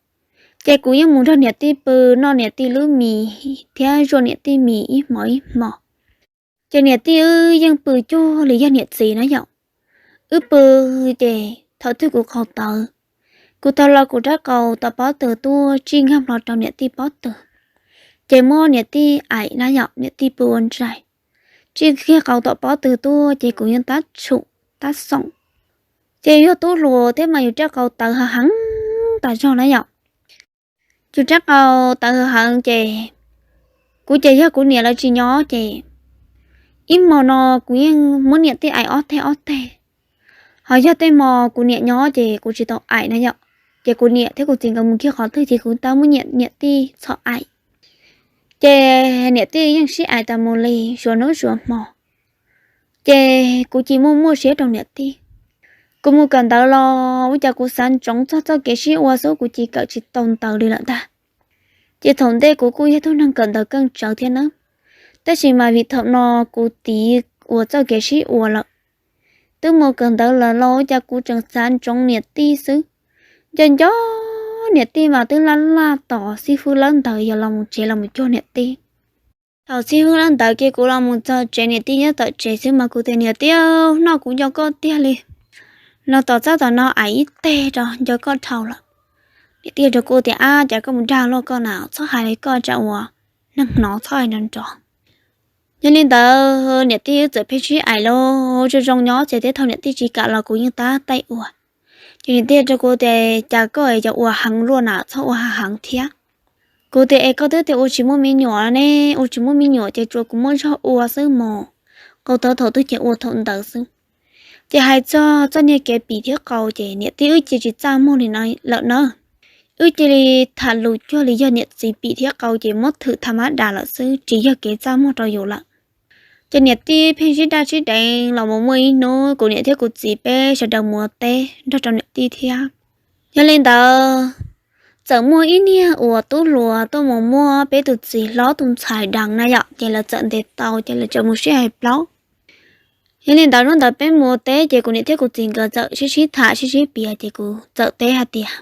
ces kuv yeej mus nrog niam tij pw, noj niam tij lub mis thiab zuaj niam tij mis ib hmos ib hmos. Ces niam tij wb yeej pw cuag li yog niam txiv na yom. Wb pw ces thaum twg kuv qhau tawv, kuv taug los kuv rab qau tom pob tw tuaj tsij nkag hlo rau niam tij pob tw, ces muab niam tij aim na yom, niam tij pw ua ntsais, tsij kiag qau tom pob tw tuaj ces kuv yeej tab tshum tab xoom. Ces yog tub hluas thiab mas yus rab qau tawv heev heev tas zog na yom. Yus rab qau tawv heev heev ces kuv ces yog kuv niam lawv tsis nyob ces ib hmo no kuv yeej muab niam tij aim ob teg ob teg. Ho yog tej hmo kuv niam nyob ces kuv tsis tau aim na yom. Ces kuv niam thiab kuv txiv nkawd mus kiag qhov twg ces kuv tau muab niam, niam tij txhom aim. Ces niam tij yeej sib aim tas mus li suav hnub suav hmo. Ces kuv cia li muaj muaj siab rau niam tij. Kuv mus kawm ntawv los ua cas kuv xav ntsoov txog txoj kev sib ua xwb, kuv cia li kawm tsis tau ntawv li lawm ntag. Ces thaum ntej kuv kuj yog tug neeg kawm ntawv keej tsawv thiab na, tab sis mas vim thaum no kuv tiv ua txoj kev sib ua lawm. Twb mus kawm ntawv lawm los ua cas kuv tseem xav ntsoov niam tij xwb. Nco nco niam tij mas twb laj laj tos xib fwb lawb ntawd yog los mus tsev los mus cuag niam tij. Thaum xib fwb lawb ntawd ces kuv los mus txog tsev, niam tij nyob tom tsev xwb mas kuv tias, Niam tij, hnub no kuv nco koj tiag li, los tom txaj tom no aim ib teg rau nco koj dhau lawm. Niam tij rau kuv tias, Ab, cas koj mus dag luaj koj na, txhob hais li koj, tsam ua neeg hnov txhob hais nrov nrov. Yog li ntawd niam tij wb txawm pheej sib aim los zoo zoo nyob txog thaum niam tij tsis kam los kuv yeej tab taij ua. Ces niam tij rau kuv tias, Cas koj yuav ua heev luaj na, txhob ua heev thiab. Kuv tias, Es koj twb tias ua tsis muaj me nyuam ne, ua tsis muaj me nyuam ces tsuas kuv muaj zog ua xwb mas, qau tawv thaum twg ces ua thaum ntawd xwb. Ces hais txog txoj niag kev pim thiab qau ces niam tij wb cia li tsis txaj muag li no lawm na. Wb cia li tham lus cuag li yog niam txiv pim thiab qau ces muab thwm tham mab das lawm xwb, tsis yog kev txaj muag rau yus lawm. Ces niam tij pheej sib daj sib deev los mus muaj ib hnub kuv niam thiab kuv txiv peb sawv daws mus ua teb nrog rau niam tij thiab. Yog li ntawd, txawm muaj ib niag uas tub hluas tuaj mus muab peb tus txiv hlob tus ntxhais deev na yom, ces lawv txawm ntes tau ces lawv txawm mus sib hais plaub. Yog li ntawd hnub ntawd peb mus ua teb ces kuv niam thiab kuv txiv nkawd txawm sib sib tham sib sib piav ces kuv txawm teb hais tias,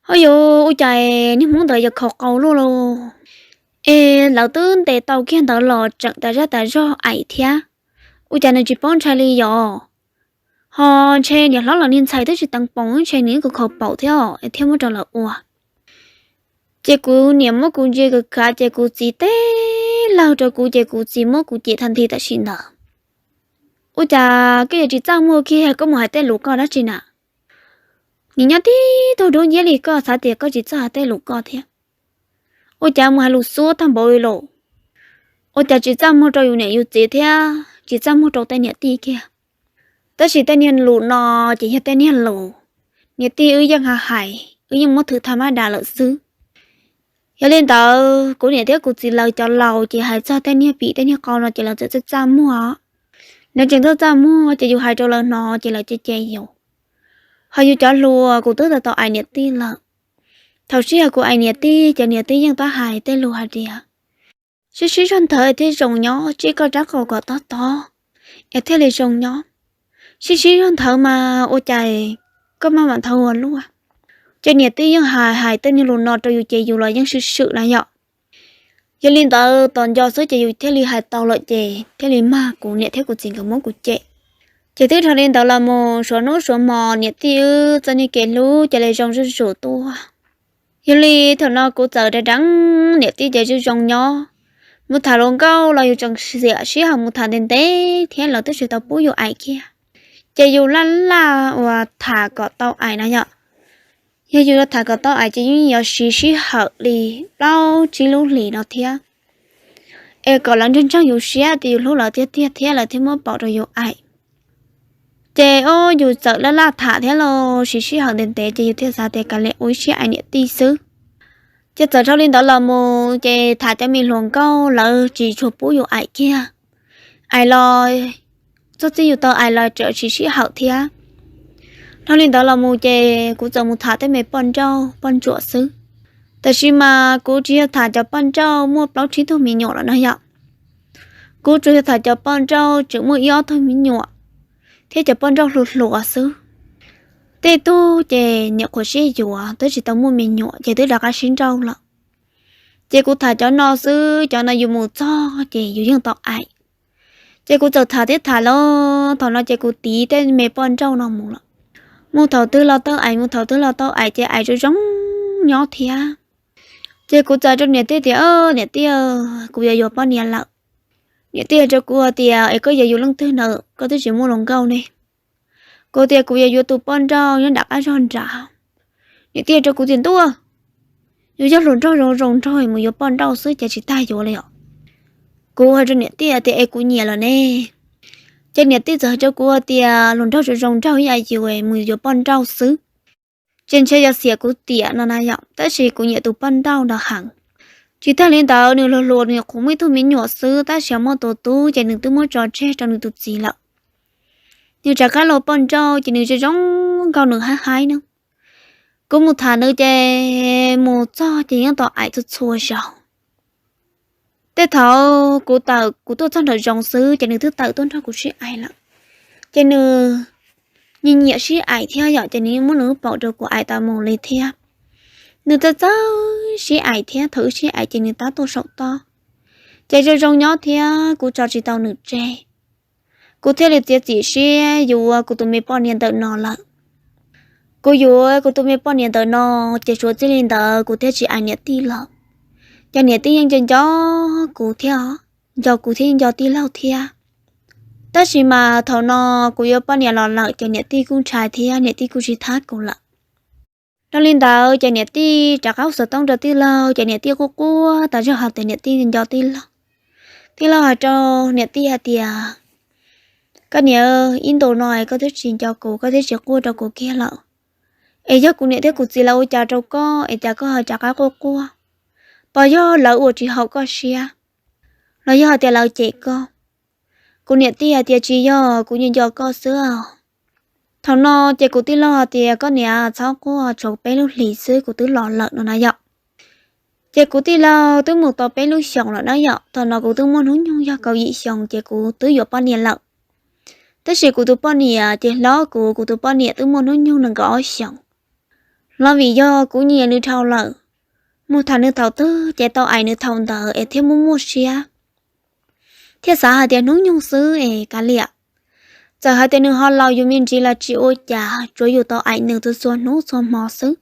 Ho yuav ua cas niag hmoob ntawd yuav khaus qau luaj lauj? Es lawv twb ntes tau kiag ntawd los tseem tas zaj tas zog aim thiab, ua cas nws tsis paub ntshai li yos? Ho ntshe niam hlob los niag ntxhais twb tsis teev poom, ntshe nws yeej khaus paum thiab es thiaj muab rau lawv ua. Ces kuv niam muab kuv ntsia kav kav ces kuv txiv teb lawg rau kuv ces kuv txiv muab kuv cem tag nthi tam sim ntawd. Ua cas koj yuav tsis txaj muag kiag, koj mus hais tej lus koj dab tsi na? Nws nyob tib tug dub nciab li koj xav tias koj tsis txawj hais tej lus koj thiab. Ua cas mus hais lus xuab tag npaum li los? Ua cas tsis txaj muag rau yus niam yus txiv thiab tsis txaj muag rau tej niam tij kiag? Tab sis tej niag lus no ces yog tej niag lus niam tij wb yeej hais hais, wb yeej muab thwm tham mab dam lawm xwb. Yog li ntawd kuv niam thiab kuv txiv lawv cov laus ces hais txog tej niag pim tej niag qau no ces lawv txawm txaj txaj muag. Lawv tseem txaj txaj muag ces yus hais rau lawv hnov ces lawv cem cem yus. Ho yus cov hluas kuv twb tau tau aim niam tij lawm. Thaum sij hawm kuv aim niam tij ces niam tij yeej tab hais tej lus hais tias, sib sib zog nthawv thiaj zoo nyob, tsij koj rab qau kom tob tob es thiaj li zoo nyob. Sib sib zog nthawv mas ua cas koj maj mam nthawv ua luaj. Ces niam tij yeej hais hais tej niag lus no rau yus ces yus los yeej swm swm na yom. Yog li ntawd tos nco xwb ces yus thiaj li hais tau lawm ces thiaj li mag kuv niam thiab kuv txiv nkawd muab kuv cem. Ces twb dhau li ntawd los mus suav hnub suav hmo niam tij wb txoj niag kev hlub ces li zoo zuj zus tuaj. Yog li thaum no kuv txawm deev deev niam tij ces zoo zoo nyob. Mus tham hluas nkauj los yus tseem xiam sij hawm mus tham ntev ntev thiab lawv twb tsis tau pub yus aim kiag. Ces yus laj laj uas tham kom tau aim na yom. Yog yus yuav tham kom tau aim ces yeej yuav siv sij hawm li plaub tsib lub hlis no thiab, es kom lawv ntseeg ntseeg yus siab tias yus hlub lawv tiag tiag thiab lawv thiaj muab paum rau yus aim. Ces o, yus txawm laj laj tham thiab los siv sij hawm ntev ntev ces yus thiaj xav tias kav liam ua ib siab aim niam tij xwb. Ces txawm dhau li ntawd los mus ces tham cov me hluas nkauj lawv tsis tshua pub yus aim kiag. Aim los txog txij yus tau aim los tseem siv sij hawm thiab. Dhau li ntawd los mus ces kuv txawm mus tham tej me poj nrauj poj ntsuam xwb. Tab sis mas kuv tsis yog tham cov poj nrauj muaj plaub tsib tug me nyuam lawm na yom. Kuv tsuas yog tham cov poj nrauj tseem muaj ib ob tug me nyuam thiab cov poj nrauj hluas hluas xwb. Tej tug ces nyuam qhuav sib yuav twb tsis tau muaj me nyuam ces twb rov qab sib nrauj lawm. Ces kuv tham cov no xwb, cov no yus mus txog ces yus yeej tau aim. Ces kuv txawm tham thiab tham los thaum no ces kuv tiv tej me poj nrauj no mus lawm. Mus thaum twg los tau aim, mus thaum twg los tau aim ces aim zoo zoo nyob thiab. Ces kuv txawm rau niam tij tias, niam tij, kuv yuav yuav poj niam lawm. Niam tij hais rau kuv hais tias es koj yuav yus leej twg na, koj twb tsis muaj hluas nkauj ne. Kuv tias kuv yuav yuav tus poj nrauj nyob nram qab zog nrad. Niam tij hais rau kuv tias ntuj, yus yog hluas nraug zoo zoo nraug mus yuav poj nrauj xwb ces tsis tag yuav li os. Kuv hais rau niam tij tias es kuv nyiam lawm ne. Ces niam tij txawm hais rau kuv tias hluas nraug zoo zoo nraug ib yam yus mus yuav poj nrauj xwb, ces ntshe yuav xiam kuv tiam no na yom, tab sis kuv nyiam tus poj nrauj ntawd heev. Tsis tag li ntawd nws hluas hluas nws qhuav muaj ib tug me nyuam xwb tab sis muaj tus tub ces nws twb muab tso tseg rau nws tus txiv lawm. Nws rov qab los poj nrauj ces nws zoo zoo nkauj nws haib haib na. Kuv mus tham nws ces mus txog ces yeej tau aim txhua txhua zaus. Tej thaum kuv tawm kuv tuaj txog nraum zoov xwb ces nws twb tawm tuaj nrog kuv sib aim lawm. Ces nws nyiam nyiam sib aim thiab yom, ces nws yeej muab nws lub paum rau kuv aim tas mus li thiab. Nws txawj txawj sib aim thiab thaum wb sib aim ces nws tab tuaj saum toj. Ces zoo zoo nyob thiab kuv tso tsis tau nws tseg. Kuv thiaj li txiav txim siab yuav kuv tus me poj niam ntawm no lawm. Kuv yuav kuv tus me poj niam ntawm no, ces suav txij li ntawd kuv thiaj tsis aim niam tij lawm. Ces niam tij yeej nco nco kuv thiab, nco kuv thiab yeej nco tij laug thiab. Tab sis mas thaum no kuv yuav poj niam los lawm ces niam tij kuj ntshai thiab niam tij kuj tsis thab kuv lawm. Dhau li ntawd ces niam tij rov qab hu xov tooj rau tij laug ces niam tij quaj quaj tas zog hais tias niam tij nco tij laug. Tij laug hais rau niam tij hais tias, koj niam, ib ntus no es koj twb tsis nco kuv, koj twb tsis quaj rau kuv kiag lawm. Es yog kuv niam thiab kuv txiv lawv ua cas rau koj es cas koj ho rov qab quaj quaj? Puas yog lawv ua tsis haum koj siab, los yog hais tias lawv cem koj? Kuv niam tij hais tias tsis yog, kuv nco nco koj xwb. Thaum no ces kuv tij laug hais tias koj niam txhob quaj, tshuav peb lub hlis xwb kuv twb los lawm no na yom. Ces kuv tij laug twb mus tau peb lub xyoos lawm na yom, thaum no kuv twb muaj hnub nyoog yog kaum yim xyoos ces kuv twb yuav poj niam lawm. Tab sis kuv tus poj niam ces hlob kuv, kuv tus poj niam twb muaj hnub nyoog nees nkaum ob xyoos. Los vim yog kuv nyiam nws dhau lawm, mus tham nws thaum twg ces tau aim nws thaum ntawd es thiaj muaj muaj siab, thiaj xav hais tias hnub nyoog xwb es kav liam. Txawm hais tias nws ho laus yus me ntsis los tsis ua cas, tsuav yus tau aim nws txhua txhua hnub txhua hmo xwb.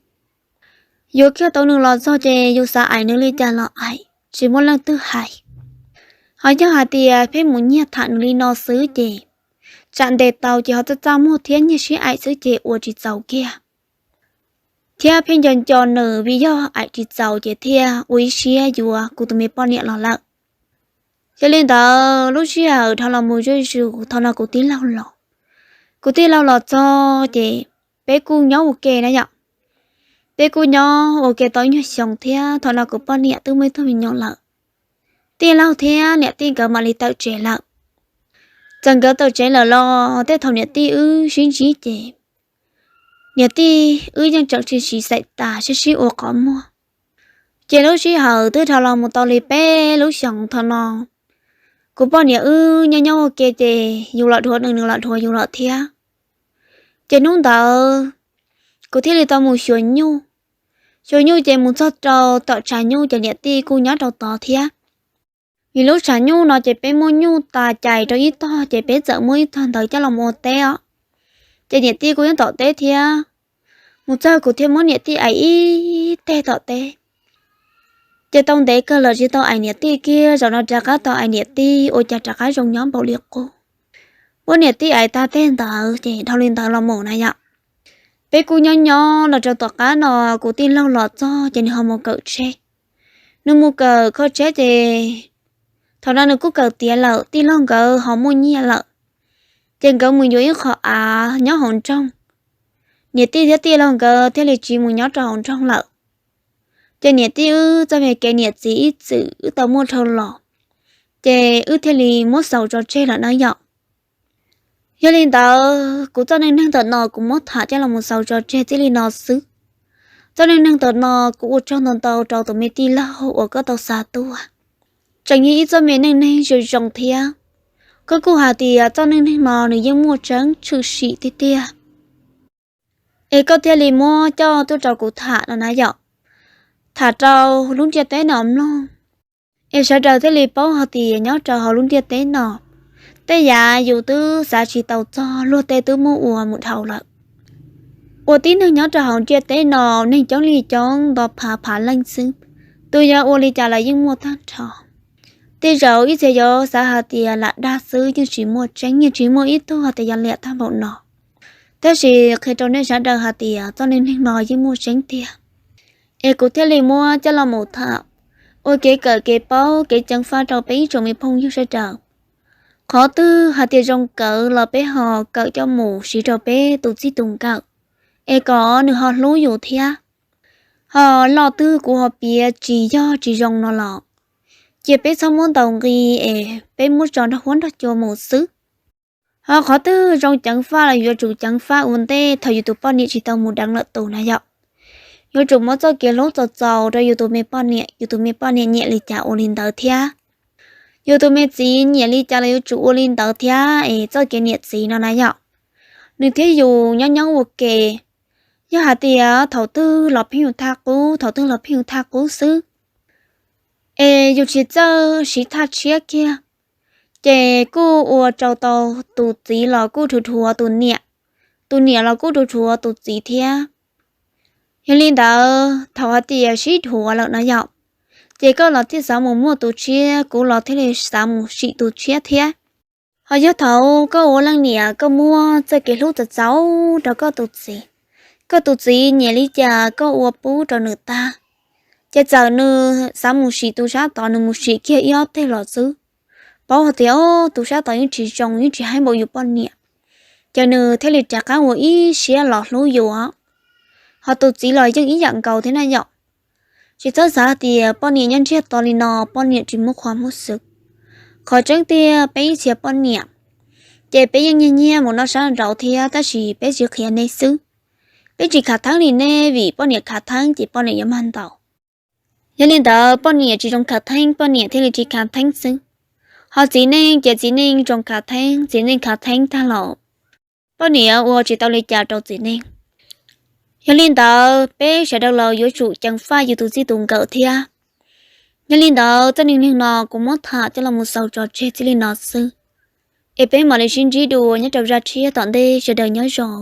Yuav kiag tau nws los txog ces yus xav aim nws li cas los aim, tsis muaj leej twg hais. Ho yog hais tias pheej mus nyiag tham nws li no xwb ces tsam ntes tau ces ho txaj txaj muag thiab nyiag sib aim xwb ces ua tsis txaus kiag. Thiab pheej nco nco nws vim yog aim tsis txaus ces thiaj ua ib siab yuav kuv tus me poj niam los lawm. Yog li ntawd lub sij hawm dhau los mus zuj zus thaum no kuv tij laug los. Kuv tij laug los txog ces peb kuj nyob ua ke na yom. Peb kuj nyob ua ke tau ib nyuag xyoo thiab thaum no kuv poj niam twb muaj ib tug me nyuam lawm. Tij laug thiab niam tij nkawd mam li tawm tsev lawm. Txawm nkawd tawm tsev lawm los tej thaum niam tij wb sib ntsib ces niam tij wb yeej tseem tsis siv xaim tas, sib sib ua qhov muag. Ces lub sij hawm twb dhau los mus tau li peb lub xyoos thaum no, kuv poj niam wb nyob nyob ua ke ces yus los dhuav nws, nws los dhuav yus lawm thiab. Ces hnub ntawd kuv thiaj li tau mus xyuas nyuj. Xyuas nyuj ces mus txog rau tom tshav nyuj ces niam tij kuj nyob rau tod thiab. Vim lub tshav nyuj no ces peb muab nyuj tas cais rau ib tog ces peb txawm muab ib tog ntawd coj los mus ua teb os. Ces niam tij kuj nyob tom teb thiab. Mus txog kuv thiaj muab niam tij aim ib teg tom teb. Ces tau ntev kawg lawm tsis tau aim niam tij kiag, zaum no rov qab tau aim niam tij ua cas rov qab zoo nyob npaum li qub. Muab niam tij aim tag teg ntawd ces dhau li ntawd los mus na yom. Peb kuj nyob nyob los rau tom qab no kuv tij laug los txog ces nws ho mus kawm tsheb. Nws mus kawm kho tsheb ces thaum no nws kuj kawm tiav lawm, tij laug nkawd ho muaj nyiaj lawm. Ces nkawd mus yuav ib qho av nyob hauv nroog. Niam tij thiab tij laug nkawd thiaj li tsiv mus nyob rau hauv nroog lawm. Ces niam tij wb txoj me kev niam txiv ib txwm wb tau muaj dhau los, ces wb thiaj li muab xaus tso tseg lawm na yom. Yog li ntawd kuv txoj neej neeg ntawm no kuv muab tham coj los mus xaus tso tseg txij li no xwb. Txoj neej neeg ntawm no kuv ua tsaug ntau ntau rau tus me tij laug uas koj tau xa tuaj. Tseem yog ib txoj me neej neeg zoo zoo thiab. Koj kuj hais tias txoj neej neeg no nws yeej muaj tseeb tshwm sim tiag tiag, es koj thiaj li muab coj tuaj rau kuv tham no na yom. Tham rau lub ntiaj teb no mloog, es sawv daws thiaj li paub hais tias nyob rau hauv lub ntiaj teb no, tej yam yus twb xav tsis tau txog luag tej twb muab ua mus dhau lawm. Ua tib neeg nyob rau hauv ntiaj teb no, neeg coob li coob nto phav phav leej xwb, tus yog ua li cas los yeej muaj tag nrho. Tej zaum ib txhia yuav xav hais tias lam dag xwb yeej tsis muaj tseeb, yeej tsis muaj ib tug hais tias yog liam tag npaum no. Tab sis qhia rau nej sawv daws hais tias txoj neej neeg no yeej muaj tseeb tiag, es kuv thiaj li muab coj los mus tham ua kev kawm kev paub kev ceev faj rau peb ib tsoom me phooj ywg sawv daws. Qhov twg hais tias zoo kawm los peb ho kawm coj mus siv rau peb tus txij tus nkawm, es kom nws ho hlub yus thiab. Ho lo twg kuv ho piav tsis yog tsis zoo no los cia peb txhob muab ntaus nqi, es peb muab tso nrog huab nrog cua mus xwb. Ho qhov twg zoo ceev faj los yuav tsum ceev faj ua ntej thaum yus tus poj niam tsis tau mus deev lawm tus na yom. Yuav tsum muab txoj kev hlub txaus txaus rau yus tus me poj niam, yus tus me poj niam nyiam li cas ua li ntawd thiab. Yus tus me txiv nyiam li cas los yuav tsum ua li ntawd thiab, es txoj kev niam txiv no na yom, nws thiab yus nyob nyob ua ke, yog hais tias thaum twg los pheej yus thaj qub, thaum twg los pheej yus thaj qub xwb, es yus tsis txawj siv thaj tshiab kiag, ces kuj ua rau tau tus txiv los kuj dhuav dhuav tus niam, tus niam los kuj dhuav dhuav tus txiv thiab. Yog li ntawd thaum hais tias sib dhuav lawm no yom, ces koj los thiaj xav mus muaj tus tshiab, kuv los thiaj li xav mus sim tus tshiab thiab. Ho yog thaum koj ua leej niam koj muab txoj kev hlub txaus txaus rau koj tus txiv, koj tus txiv nyiam li cas koj ua pub rau nws tag, ces txawm nws xav mus sim tus sab tod, nws mus sim kiag ib ob teg los xwb, paub hais tias tus sab tod yeej tsis zoo, yeej tsis haib npaum yus poj niam, ces nws thiaj li rov qab ua ib siab los hlub yus. Ho tus txiv los yeej ib yam nkaus thiab na yom. Tsis txhob xav tias poj niam nyob ntsiag to li no poj niam tsis muaj qhov muaj xwm. Qhov tseeb tiag peb ib txhia poj niam, ces peb yeej nyiag nyiag mus noj sab nraud thiab, tab sis peb tsis qhia nej xwb. Peb tsis khav theeb li nej, vim poj niam khav theeb ces poj niam yuav mag ntaus. Yog li ntawd poj niam tsis zoo khav theeb, poj niam thiaj li tsis khav theeb xwb. Ho txiv neej ces txiv neej zoo khav theeb, txiv neej khav theeb tag los poj niam ua tsis tau li cas rau txiv neej. Yog li ntawd peb sawv daws los yuav tsum ceev faj yus tus txij tus nkawm thiab. Yog li ntawd txoj neej neeg no kuv muab tham coj los mus xaus tso tseg txij li no xwb, es peb mam li sib ntsib dua nyob rau zaj tshiab tom ntej, sawv daws nyob zoo.